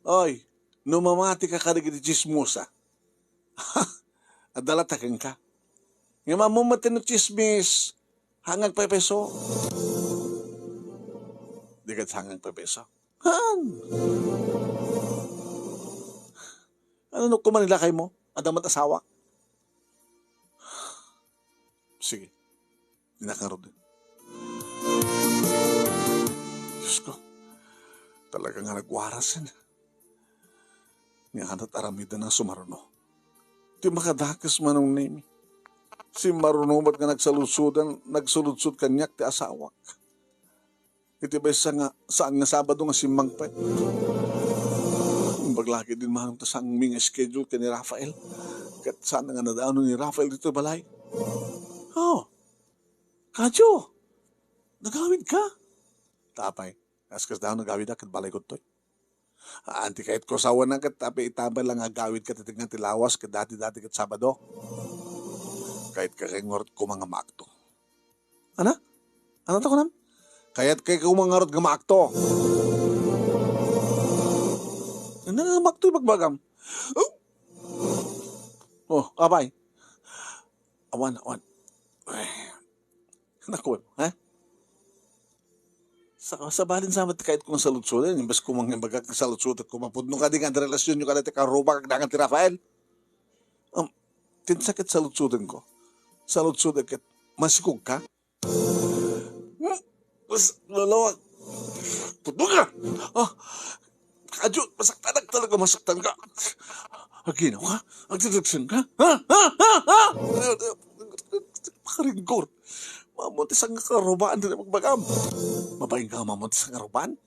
Ay, no mamatika kadagiti tsismosa. Adda la ta kenka. Ngem ammom met no tsismis, saan nga agpepeso. Di ket saan nga agpepeso. Haan. Ania no koma ni lakaymo? Adda met asawa. Sige. Dinak ngarud. Diyos ko, talaga nga nagwaras yan. Nga anat aramidna a sumaruno. Ti makadakes, Manong Nemi. Simmaruno met nga nagsaludsodan, nagsaludsod kaniak ti asawak. Iti maysa nga saan nga Sabado nga simmangpet. Imbag la ketdin, Manong, ta saanmi nga schedule ken ni Rafael. Ket saan nga nadanon ni Rafael ditoy balay. Oh, Kadyo, nagawidka? Ta apay, kaskas daw nagawidak ket balayko ditoy. Haan ti kayatko, asawana, ket apay, itabay la nga agawidka ti tengnga ti lawas ket dati-dati ket Sabado. Kayatka kay ngarud koma nga maakto. Ana? Ania ti kunam? Kayatka kay koma ngarud nga maakto. Ania nga maakto ibagbagam? Oh, apay. Awan, awan. Ay. Naku, ha? Sa, sabalin sa met ti kayatko nga saludsoden, imbes koma nga imbagak nga saludsoden ko, mapudno kadi nga adda relasionyo kadagiti karrubak agdangan ti Rafael. Um, ti insak ket saludsodenko. Saludsoden ket masikugka. Hmm? Mas, lalawag. Pudno ka! Ah, Kadyo, masaktanak talaga, masaktan ka. Aginaw ka? Agdadagsan ka? Ha? Ha? Ha? Ha? Makaringgor. Mamon ti sangakarubaan ti pagbagam. Mabain ka, mamon ti sangakarubaan?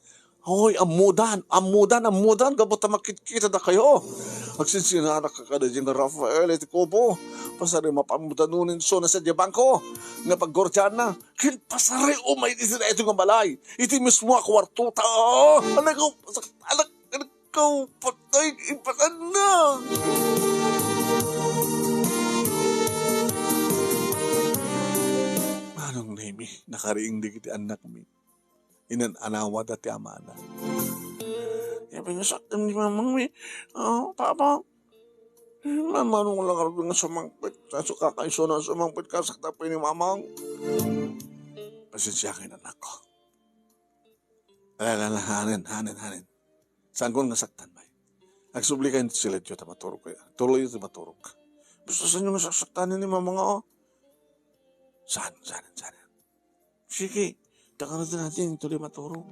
Hoy, ammodan, ammodan, ammodan, gapu ta makitkita dakayo. Agsinsinana ka kada diay nga Rafael iti kubo. Pasari mapammodan no ni Sona sa diay bangko. Nga pagguardianna, ken pasari umay iti daytoy nga balay. Iti mismo a kuarto ta. Anak ko, anak, anak ko, patay, ipatanna. Manong Nemi, nakariing dagiti annakmi. Inan-anawada ti amana. Kaya pinasaktan ni mamang mi. Oh, papa. Mamano lang nga sumangpit. Sa suka kayo na sumangpit ka, sakta pa ni mamang. Pasensya kayo, anak ko. Ala, ala, ala, hanen, hanen, hanen. Saan ko nga saktan, bay? Agsubli kayo ti silencio, ta maturog kayo. Tuloy ti maturog. Basta sa inyo nga saktan ni mamang, oh. Saan, saan, saan? Sige, takaradan natin, tuloy maturog.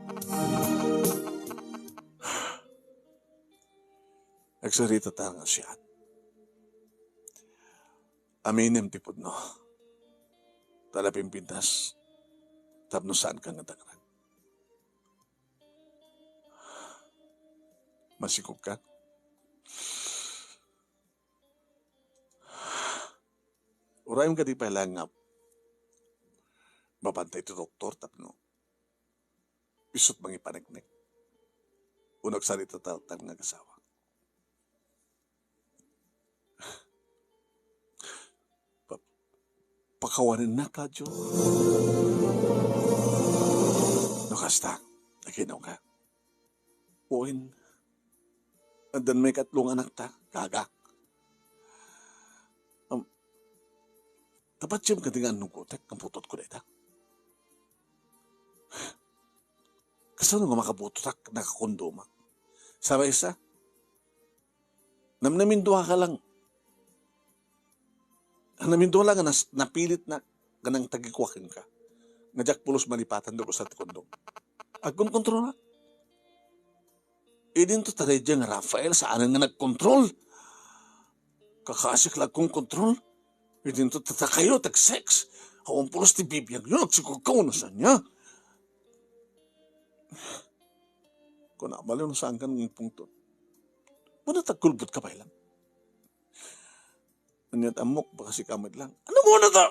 Agsarita ta nga siya. Aminem ti pudno. Ta napimpintas, tapno saan ka nga dagrag. Masikog ka? Urayem kadi pay laeng nga mabantay ti doktor tapno isut' mangipaneknek. Uno agsarita ta nga agasawa. Pa-, pakawanennak, Kadyo. No kasta, aginaw ka. Wen, addan maikatlo nga anakta, gaga. Am, ta patiem kadi nga annugotek, nga putotko dayta. Kasano nga makabutotak, nakakondomak? Sa maysa, namnamindua ka lang. Namindua lang nga nas-, napilit na, nga nangtagikua kenka. Nga diak pulos malipatan, dagus ti kondom. Agkonkontrol na. Idinto ta daydiay nga Rafael, saanen nga nagkontrol. Kakasik la agkonkontrol. Idinto ta, ta kayo, tag-sex. Awan pulos ti bibiag yun, agsikog ka, unasan niya. Kuna, baliw no saan ka nang pungtot. Muna tagkulbot ka pay lang. Aniat ammok, baka sika met lang. Ano mo na ta?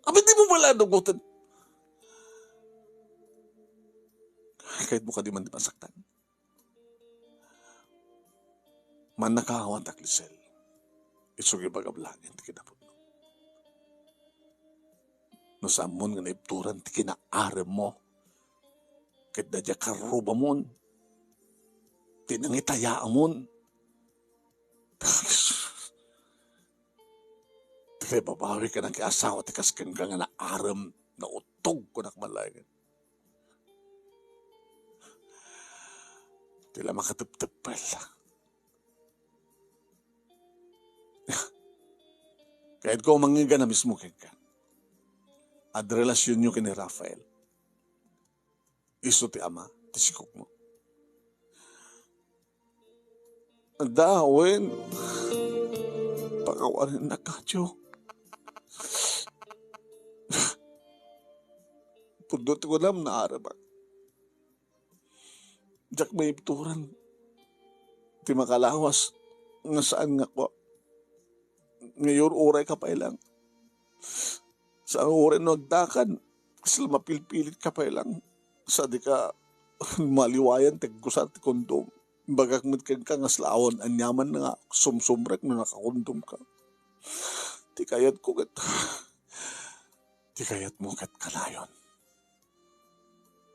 Abit di mo pala dugutan. Kahit mo kadi man di masaktan. Mannakaawat ak, Lisel. Isu nga ibagam laeng ti kinapudno. No saan mon nga naibturan ti kinaarem mo, ket daydiay karrubamon, ti nangitayaamon. Ti kaibabawi ka nang kiasawa ti kas kenka nga naarem, nautog, kunak man laengen. Ti la makatepteppel. Kayatko mangngegana mismo kenka. Adda relasionyo ken ni Rafael. Isu ti ama ti sikogmo. Adda, wen. Pakawanennak, Kadyo. Pudno ti kunam, naaremak. Diak maibturan ti makalawas nga saan nga kua. Ngayon, uray ka pay lang. Sa uray no agdakan, kasla mapilpilit ka pay lang. Sa di ka maliwayan ti aggusar ti kondom. Bagak met kenka nga kasla awan aniaman nga sumsumrek no nakakondom ka. Ti kayatko ket, ti kayatmo ket kanayon.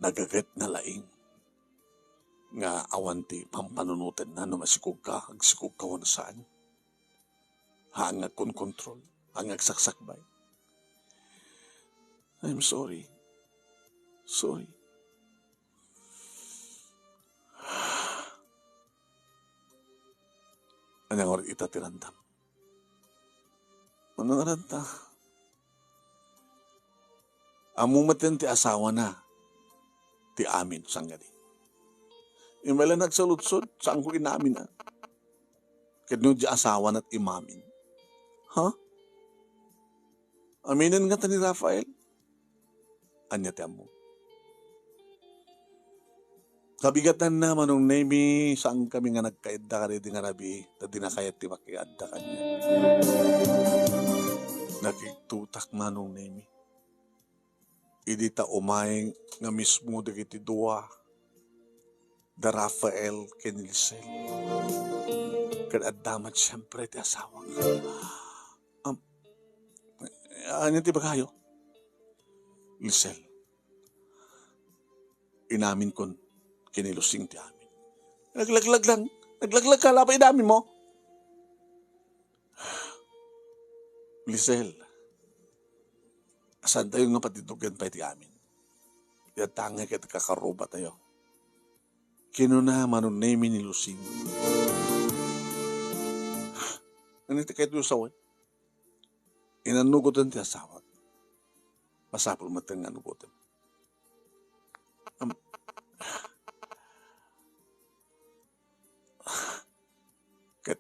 Nagaget na laing nga awan ti pampanunotenna no masikog ka, agsikog ka wenno saan. Haan nga agkonkontrol, haan nga agsaksakbay. I'm sorry. Sorry. Ania ngarud ita ti randam? Ano nga ranta? Ammo metten ti asawana ti amin, sangadi. Imbay la nagsaludsod, saanko inamin, a. Ket no di asawana ti imamin. Ha? Aminen ngata ni Rafael? Ania ti ammo? Kabigatanna, Manong Nemi, saankami nga nagkaidda kadaydi nga rabii, ta dina kayat ti makiadda kaniak. Nakigtotak, Manong Nemi. Idi ta umay nga mismo dagiti dua, da Rafael ken ni Lisel. Ket adda met siempre ti asawak. Am, ania ti ibagayo? Lisel, inaminkon ken ni Lusing ti amin. Naglaglag lang. Naglaglag ka, la pay inaminmo? Lisel, saantayo nga patindoggen pay ti amin. Yatangay ket kakarubatayo. Kinuna, Manong Nemi, ni Lusing. Ania ti kayatyo sawen? Inannugoten ti asawak. Masapul met nga annugoten. Am-, ket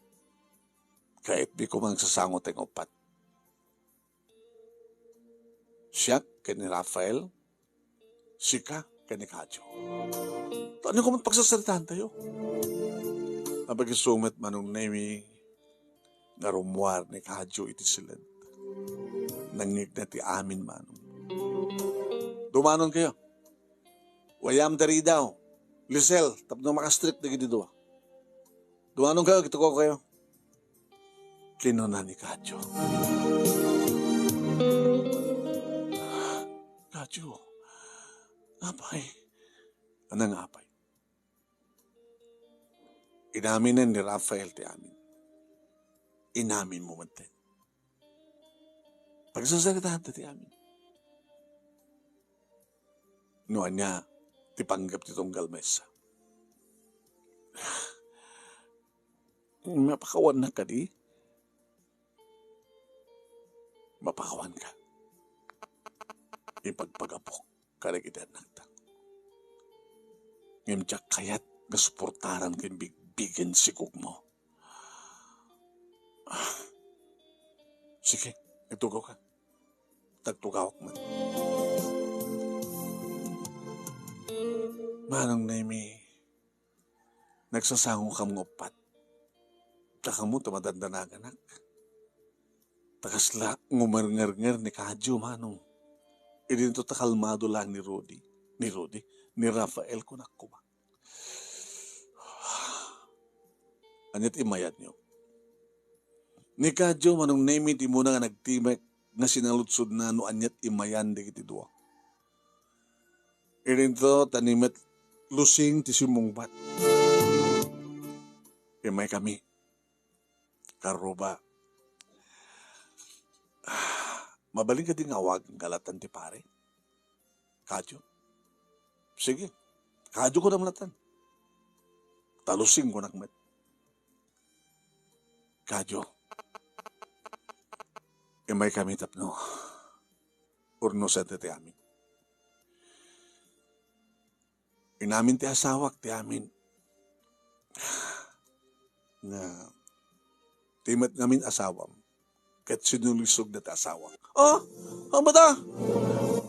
kayatmi koma nga agsasango tayo nga uppat. Siak ken ni Rafael, sika ken ni Kadio. Ania koma ti pagsarsaritaantayo? Apay isu met, Manong Nemi, nga rummuar ni Kadio iti siled. Nangngegna ti amin, Manong. Dumanonkayo. Wayam daydi daw. Lisel, tapno makastrek dagiti dua. Dumanonkayo, agtugaw kayo. Kinuna ni Kadio. Kadio, apay? Ania nga apay? Inaminen ni Rafael ti amin. Inaminmo metten. Pagsarsaritaanta ti amin. No ania ti panggep ti tunggal maysa. Mapakawannak kadi? Mapakawanka. Ipagpagapok kadagiti annakta. Ngem diak kayat nga suportaran ken bigbigen sigugmo. Ah. Sige, agtugawka. Agtugawak met. Manong Nemi, nagsasangokam nga uppat. Dakamo ta madandanaganak. Ta kasla ngumerngerngereng ni Kadio, Manong. Idinto ta kalmado laeng ni Rudy. Ni Rudy? Ni Rafael, kunak koma. Ania ti immayanyo? Ni Kadio, Manong Nemi, ti immuna nga nagtimek nga sinaludsodna no ania ti immayan dagiti dua. Idinto ta ni met Lusing ti simmungbat. Immaykami. Karuba. Mabalin kadi nga awagan nga latan ti pare? Kadio. Sige. Kadio, kunam latan. Ta Lusing, kunak met. Kadio. Immaykami tapno urnosenta ti amin. Inamin ti asawak ti amin. Nga, ti met ngamin asawam, ket sinulisogna ti asawak. Ah, amba ta?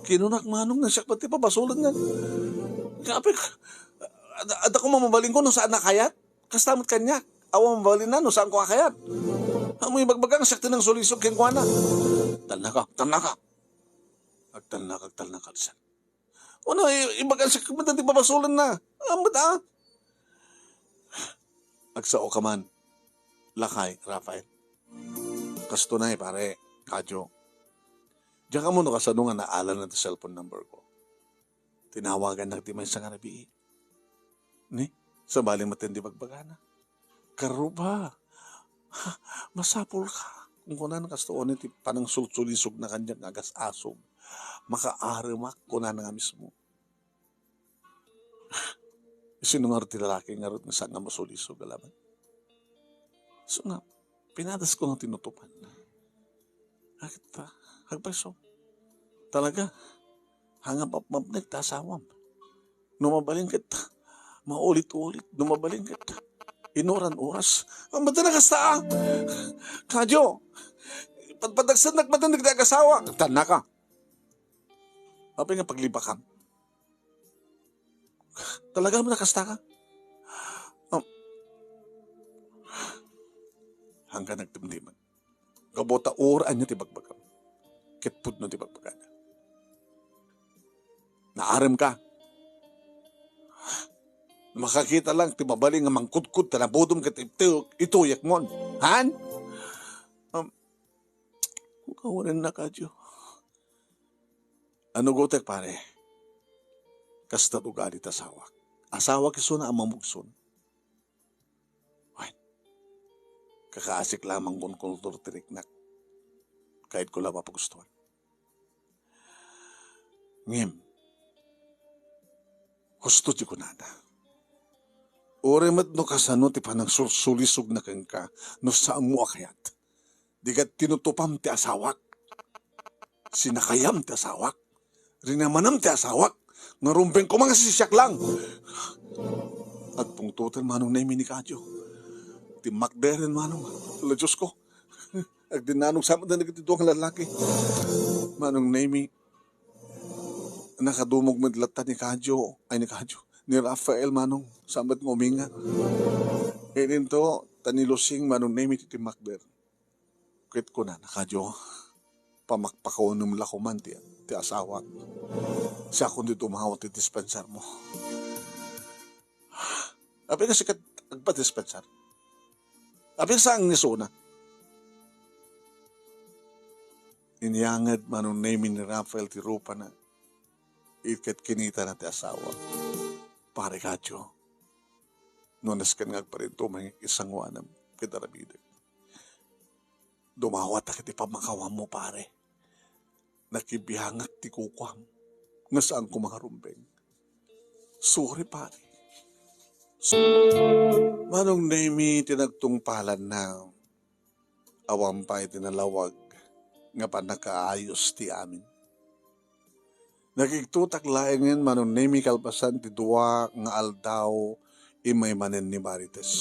Kinunak, Manong, nga siak met ti pabasolen nga. Nga apay, adda, adda koma mabalinko no saan a kayat? Kasta met kaniak. Awan mabalinna no saanko a kayat. Ammo ibagbaga nga siak ti nangsulisog kenkuana. Talnaka, talnaka. Agtalnaka, agtalnaka, Lisel. Ano, i-, ibagan siak met ti pabasolenna. Ambet, a? Agsao ka man, lakay Rafael. Kasto na, pare, Kadio. Diak ammo no kasano nga naalanna ti cellphone number ko. Tinawagannak ti maysa nga rabii. Ni, sabali met ti ibagbagana. Karuba, masapulka. Kunkunana kasto, ni ti panangsulsulisogna kaniak nga agas-asog. Makaaremak, kunana nga mismo. Sino ngarud ti lalaki ngarud nga saan nga masulisog a laeng? So nga, pinadasko nga tinutupan. Agta, agpayso. Talaga, hangap mapnek ta asawam. No mabalin ket, Maulit-ulit, no mabalin ket inuran oras. Ang mata na kasta, ah! Kadyo, padpadagsannak matan dagiti agasawak. Tannaka. Apay nga paglibakam? Talaga man a kasta ka? Um, hanggang nagdimdiman. Gapu ta uray ania ti bagbagam. Ket pudno ti bagbagana. Naarem ka. Makakita lang ti mabalin nga mangkudkod ta nabudom ket itu-, ituyekmon. Han? Um, kawanen na kadyo. Ano gutek, pare? Kasta ugali ta asawak. Asawak isuna a mamugson. Wen, kakaasik la a mangkonkultor ti riknak. Kayatko la a mapagustuan. Ngem, husto ti kunana. Uray met no kasano ti panangsursulisogna kenka no saanmo a kayat. Dikat tinutupam ti asawak. Sinakayam ti asawak. Rinamanam ti asawak. Nga rumbeng koma nga sisiak lang. Agpungtoten Manong Nemi ni Kadyo. Timmakderen Manong. Ala, Diyos ko. Agdinnanog sa amin dagiti dua nga lalaki. Manong Nemi, nakadumog met latta ni Kadyo, ay, ni Kadyo, ni Rafael, Manong, sa amin nga umingan. Idinto, ta ni Lusing, Manong Nemi, ti timmakder. Ket kunana, Kadyo, pamakpakawanem la koman ti, ti asawak. Siakon ti dumawat ti dispenser mo. Apay nga sika agpadispensar? Apay nga saan nga isuna? Inyanged Manong Nemi ni Rafael ti rupana, ket kinitana ti asawa. Pare Kadyo, no nasken nga agparintumeng isanguanam ket aramidek. Dumawat ket ti pammakawanmo, pare. Nakibiangak ti kukuam nga saanko mangarumbeng. Sorry, pare. Manong Nemi ti nagtungpalanna. Awan pay ti nalawag nga pannakaayos ti amin. Nakigtotak laengen Manong Nemi kalpasan ti dua nga aldaw immay manen ni Marites.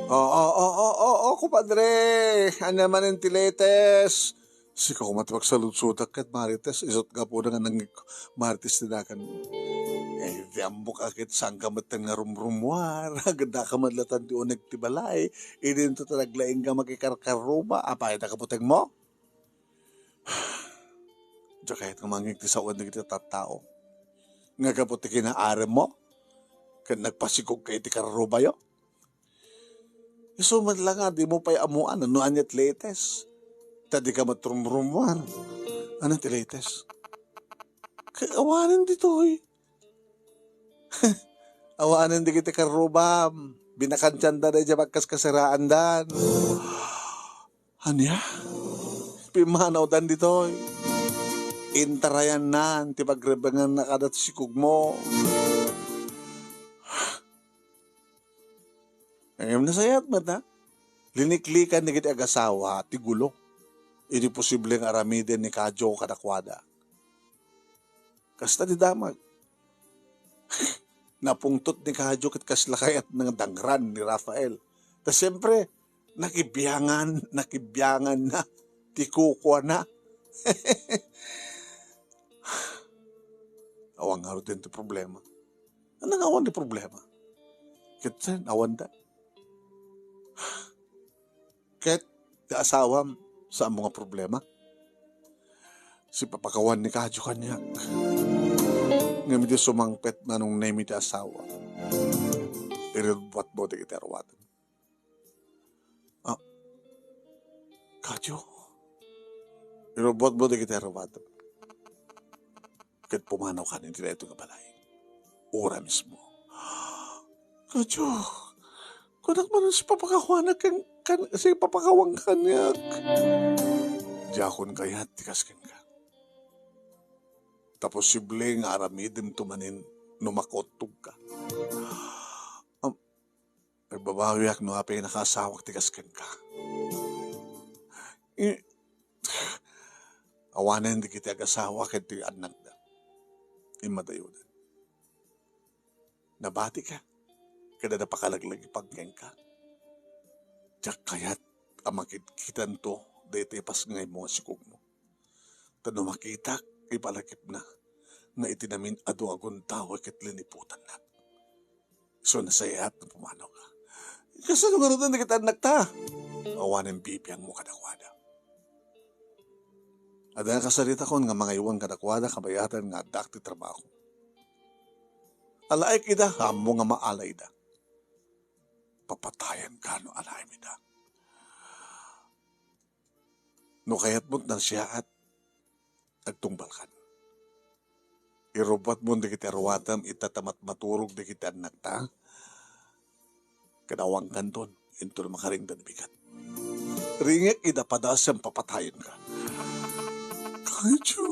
Oo, oo, oo, oo, kumadre! Ania manen ti latest? Sika koma ti pagsaludsodak ket Marites, isut' gapuna nga nangngeg Marites ti dakan. Eh, di ammok a ket saanka met nga rumrumuar, agdaka met latta ti uneg ti balay, idinto ta naglaingka makikarkarruba, apay ta kaputengmo? Diak kayat nga mangngeg ti sawen dagiti tattao nga gapu ti kinaaremmo ket nagpasikogka iti karrubayo. Isu met la nga dimo pay ammoan no ania ti latest. Ta dika met rumrumuar. Ania ti latest? Ket awanen ditoy. Awanen dagiti karrubam. Binakantianda daydiay pagkaskasiraandan. Ania? Pimmanawdan ditoy. Intarayannan ti pagrebenganna kada ti sikogmo. Ngem nasayaat met, ha? Liniklikan dagiti agasawa ti gulo. Idi posible nga aramiden ni Kadyo kadakuada. Kasta ti damag. Napungtot ni Kadyo ket kasla kayatna nga dangran ni Rafael. Ta siempre, nakibiangan, nakibianganna ti kukuana. Awan ngarud ti problema. Ania nga awan ti problema? Ket sen, awanda. Ket ti asawam, saanmo nga problema? Sipapakawan ni Kadyo kaniak. Ngem idi sumangpet Manong Nemi ti asawa, irubbuatmo dagiti aruatem. Ah, Kadyo, irubbuatmo dagiti aruatem. Ket pumanawkan iti daytoy nga balay. Uray mismo. Kadyo, kunak manen sipapakawanak ken, kan, sipapakawanka kaniak. Diakon kayat ti kas kenka. Ta posible nga aramidemto manen no makuttogka. Am, agbabawiak no apay nga nakaasawak ti kas kenka. I-, Awanen dagiti agasawa ken ti annakda. Immadayodan. Nabatika, kada napakalaglagipan kenka. Diak kayat a makitkitanto daytoy pasngaymo nga sikogmo. Ta no makitak, ipalagipna nga iti namin-adu a gundaway ket liniputannak. Isu nasayaat nga pumanaw ka. Kasano ngaruden dagiti annakta? Awanen bibiangmo kadakuada. Adda nakasaritakon nga mangaywan kadakuada kabayatan nga addak ti trabaho. Alaek ida, ammo nga maalayda. Papatayan ka no alaem ida. No kayatmo ti nasiaat, agtungbalkan. Irubbuatmon dagiti aruatem ita ta matmaturog dagiti annakta, ket awankanton inton makaringdan bigat. Ringek ida padasem, papatayenka. Kajo,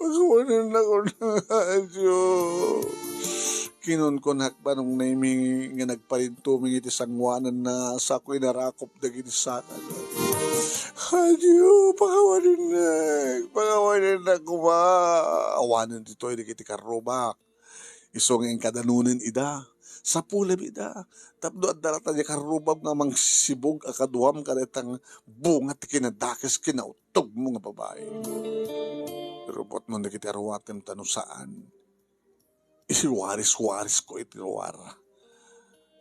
pakawanennakon, Kajo. Kinunkunak, Manong Nemi, nga nagparintumeng iti sangoananna, sako inarakop dagiti sakana. Kajo, pakawanennak, pakawanennak koma. Awanen ditoy dagiti karrubak. Isu nga inkadanonen ida, sapulem ida, tapno adda latta diay karrubam nga mangsibug a kaduam kadayta nga bunga ti kinadakes, kinautogmo nga babai. Irubbuatmon dagiti aruatem ta no saan, isiwariswarisko iti ruar.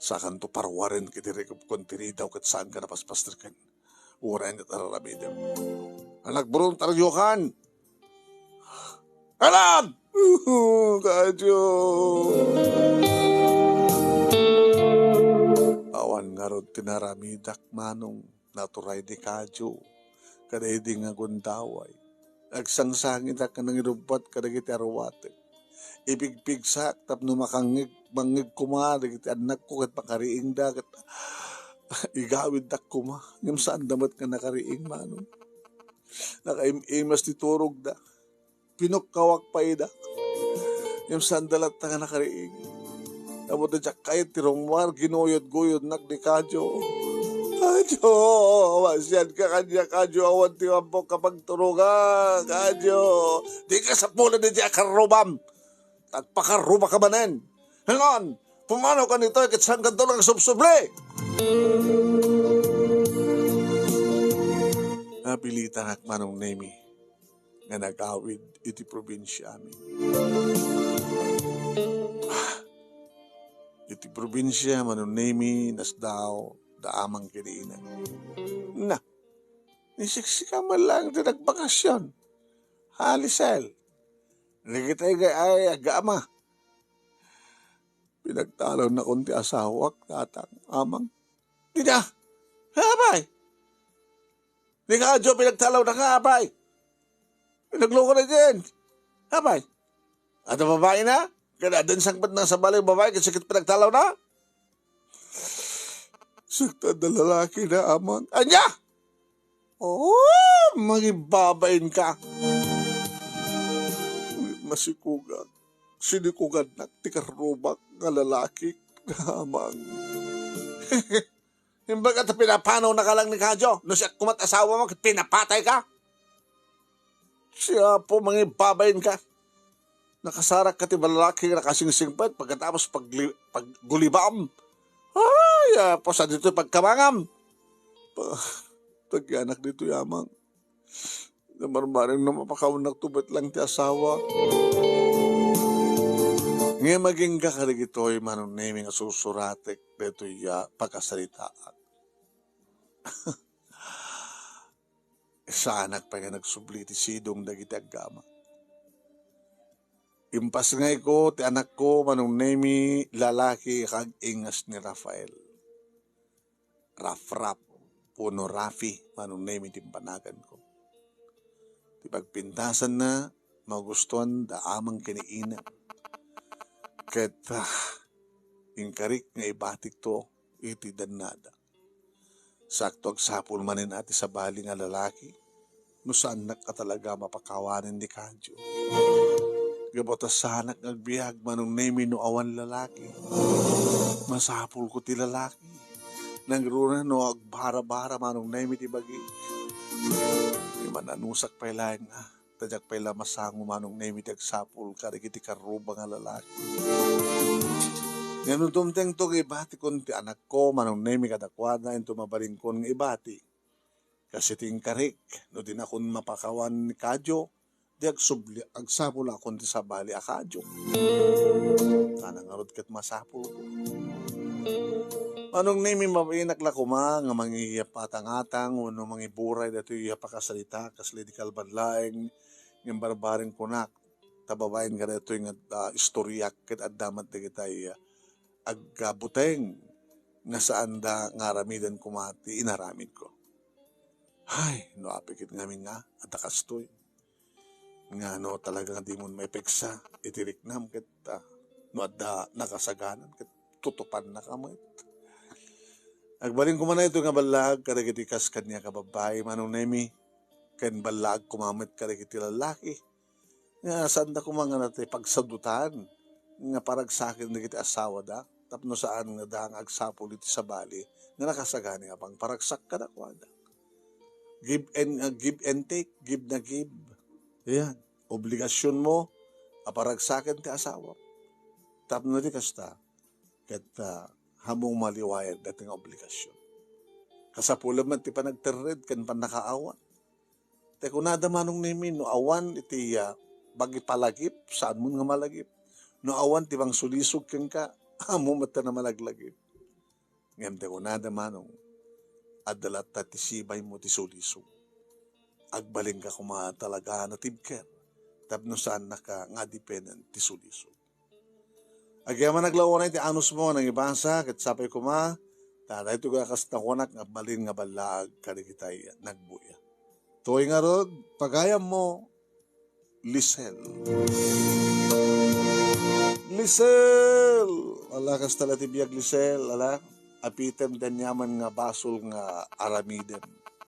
Sakanto paruaren ket irikupkon ti ridaw ket saanka napaspastreken. Uray ket ar-aramidem. Anak, burong, targiokan! Anak! Kajo! Awan ngarud ti naramidak, Manong. Naturay ni Kajo kadaydi nga gundaway. Agsangsangidak nga nangirubbuat kadagiti aruatek. Ipigpigsak tapno makangngeg, mangngeg koma dagiti annakko ket makariingda ket igawiddak koma. Ngem saanda met nga nakariing, Manong. Nakaim-imas ti turogda. Pinukkawak pay ida. Ngem saanda latta nga nakariing. Ammom ta diak kayat ti rummuar, ginuyod-guyodnak ni Kajo. Kajo, masianka kaniak, Kajo, awan ti ammok a pagturongan, Kajo. Dika sapulen iti akarrubam. Agpakarrubaka manen. Ngem, pumanawka ditoy ket saankanto nga agsubsubli. Napilitanak, Manong Nemi, nga nagawid iti probinsiami. Iti probinsia, Manong Nemi, nasdaaw da Amang ken ni Inang. Na, ni siksika man laeng ti nagbakasyon. Alisel. Dagitoy ngay ay agama. Pinagtalawnakon ti asawak, Tatang, Amang. Dida! Apay! Ni Kajo, pinagtalawnaka, apay! Pinagloko na diyan. Apay! Adda babaina? Kada addan sangpet na sa balay babai, kasi kit pinagtalawna? Sakta da lalaki na, Amang. Anya? Oh, mangibabain ka. Masikugak. Sinikugannak ti karrubak nga lalaki, Amang. Imbaga ta pinapanaw na ka lang ni Kajo. No siak kumat asawa mo, pinapatay ka. Si Apo, mangibabain ka. Nakasarak ka ti balalaki nga nakasingsingpet, pagkatapos pagli-, paggulibam. Ay, Apo, sa dito pagkamangam. Pa-, tagyanak dito, Amang. Namarmaring no mapakawannak to met lang ti asawa. Ngem agingga kadagitoy, Manong Nemi, nga sursuratek daytoy a pakasaritaak. Saanak pay nga nagsubli ti sidong dagiti agama. Impasngayko ti anakko, Manong Nemi, lalaki, kag ingas ni Rafael. Rafraf wenno Rafi, Manong Nemi ti panaganko. Ti pagpintasanna, magustuan da Amang ken ni Inang. Ket, ah, inkarik nga ibatikto iti dannada. Sakto agsapul manen a ti sabali nga lalaki, no saannak a talaga mapakawanen ni Kajo. Gapu ta saanak nga agbiag, Manong Nemi, no awan lalaki. Masapulko ti lalaki. Nangruna no agbara-bara, Manong Nemi, ti bagi. Imananusak pay laeng, ah. Ta diak pay la masango, Manong Nemi, ti agsapul kadagiti karrubak nga lalaki. Ngem no dumtengto nga ibatikon ti anakko, Manong Nemi, kadakuada, inton mabalinkon nga ibati. Kas iti inkarik, no dinakon mapakawan ni Kadyo, di agsubli, agsapulakon ti sabali a Kadyo. Sana ngarud ket masapulko. Manong Nemi, mabainak la koma nga mangipatangatang wenno mangiburay datoy a pakasalita, kasla idi kalban laeng, ngem barbareng kunak, ta babaen kadaytoy nga, ah, istoriak ket adda met dagitay, ah, agbuteng nga saanda nga aramiden koma ti inaramidko. Hay, no apay ket ngamin nga adda kastoy. Nga no talaga nga dimon maipeksa iti riknam ket, ah, no adda nakasaganan ket tutupannaka met. Agbalin koma daytoy nga ballaag kadagiti kas kaniak a babbai, Manong Nemi, ken ballaag koma met kadagiti lallaki. Nga saanda koma nga natay pagsadutan nga paragsaken dagiti asawada tapno saan nga da nga agsapul iti sabali nga nakasagani a pangparagsak kadakuada. Give and, uh, give and take, give na give. Ayan, obligasyon mo a paragsaken ti asawa. Tapno di kasta, ket, ah, hammong maliwayan dati nga obligasyon. Kasapulan met ti panagterred ken pannakaawan. Ti kunada, Manong Nemi, no awan iti, ah, bagipalagip, saan mo nga malagip. No awan ti mangsulisog kenka, ammo met ti namalaglagip. Ngem ti kunada, Manong, adda latta ti sibaymo ti sulisog. Agbalinka koma talaga a natibker, tapno saannaka nga adipenen ti sulisog. Agyamanak la unay ti anusmo nga nangibasa, ket sapay koma, ta daytoy nga kas nakunak nga agbalin nga ballaag kadagitay nagbuya. Toy ngarud, pagayammo, Lisel. Lisel! Ala, kasta la ti biag, Lisel, ala, apitem ti aniaman nga basol nga aramidem.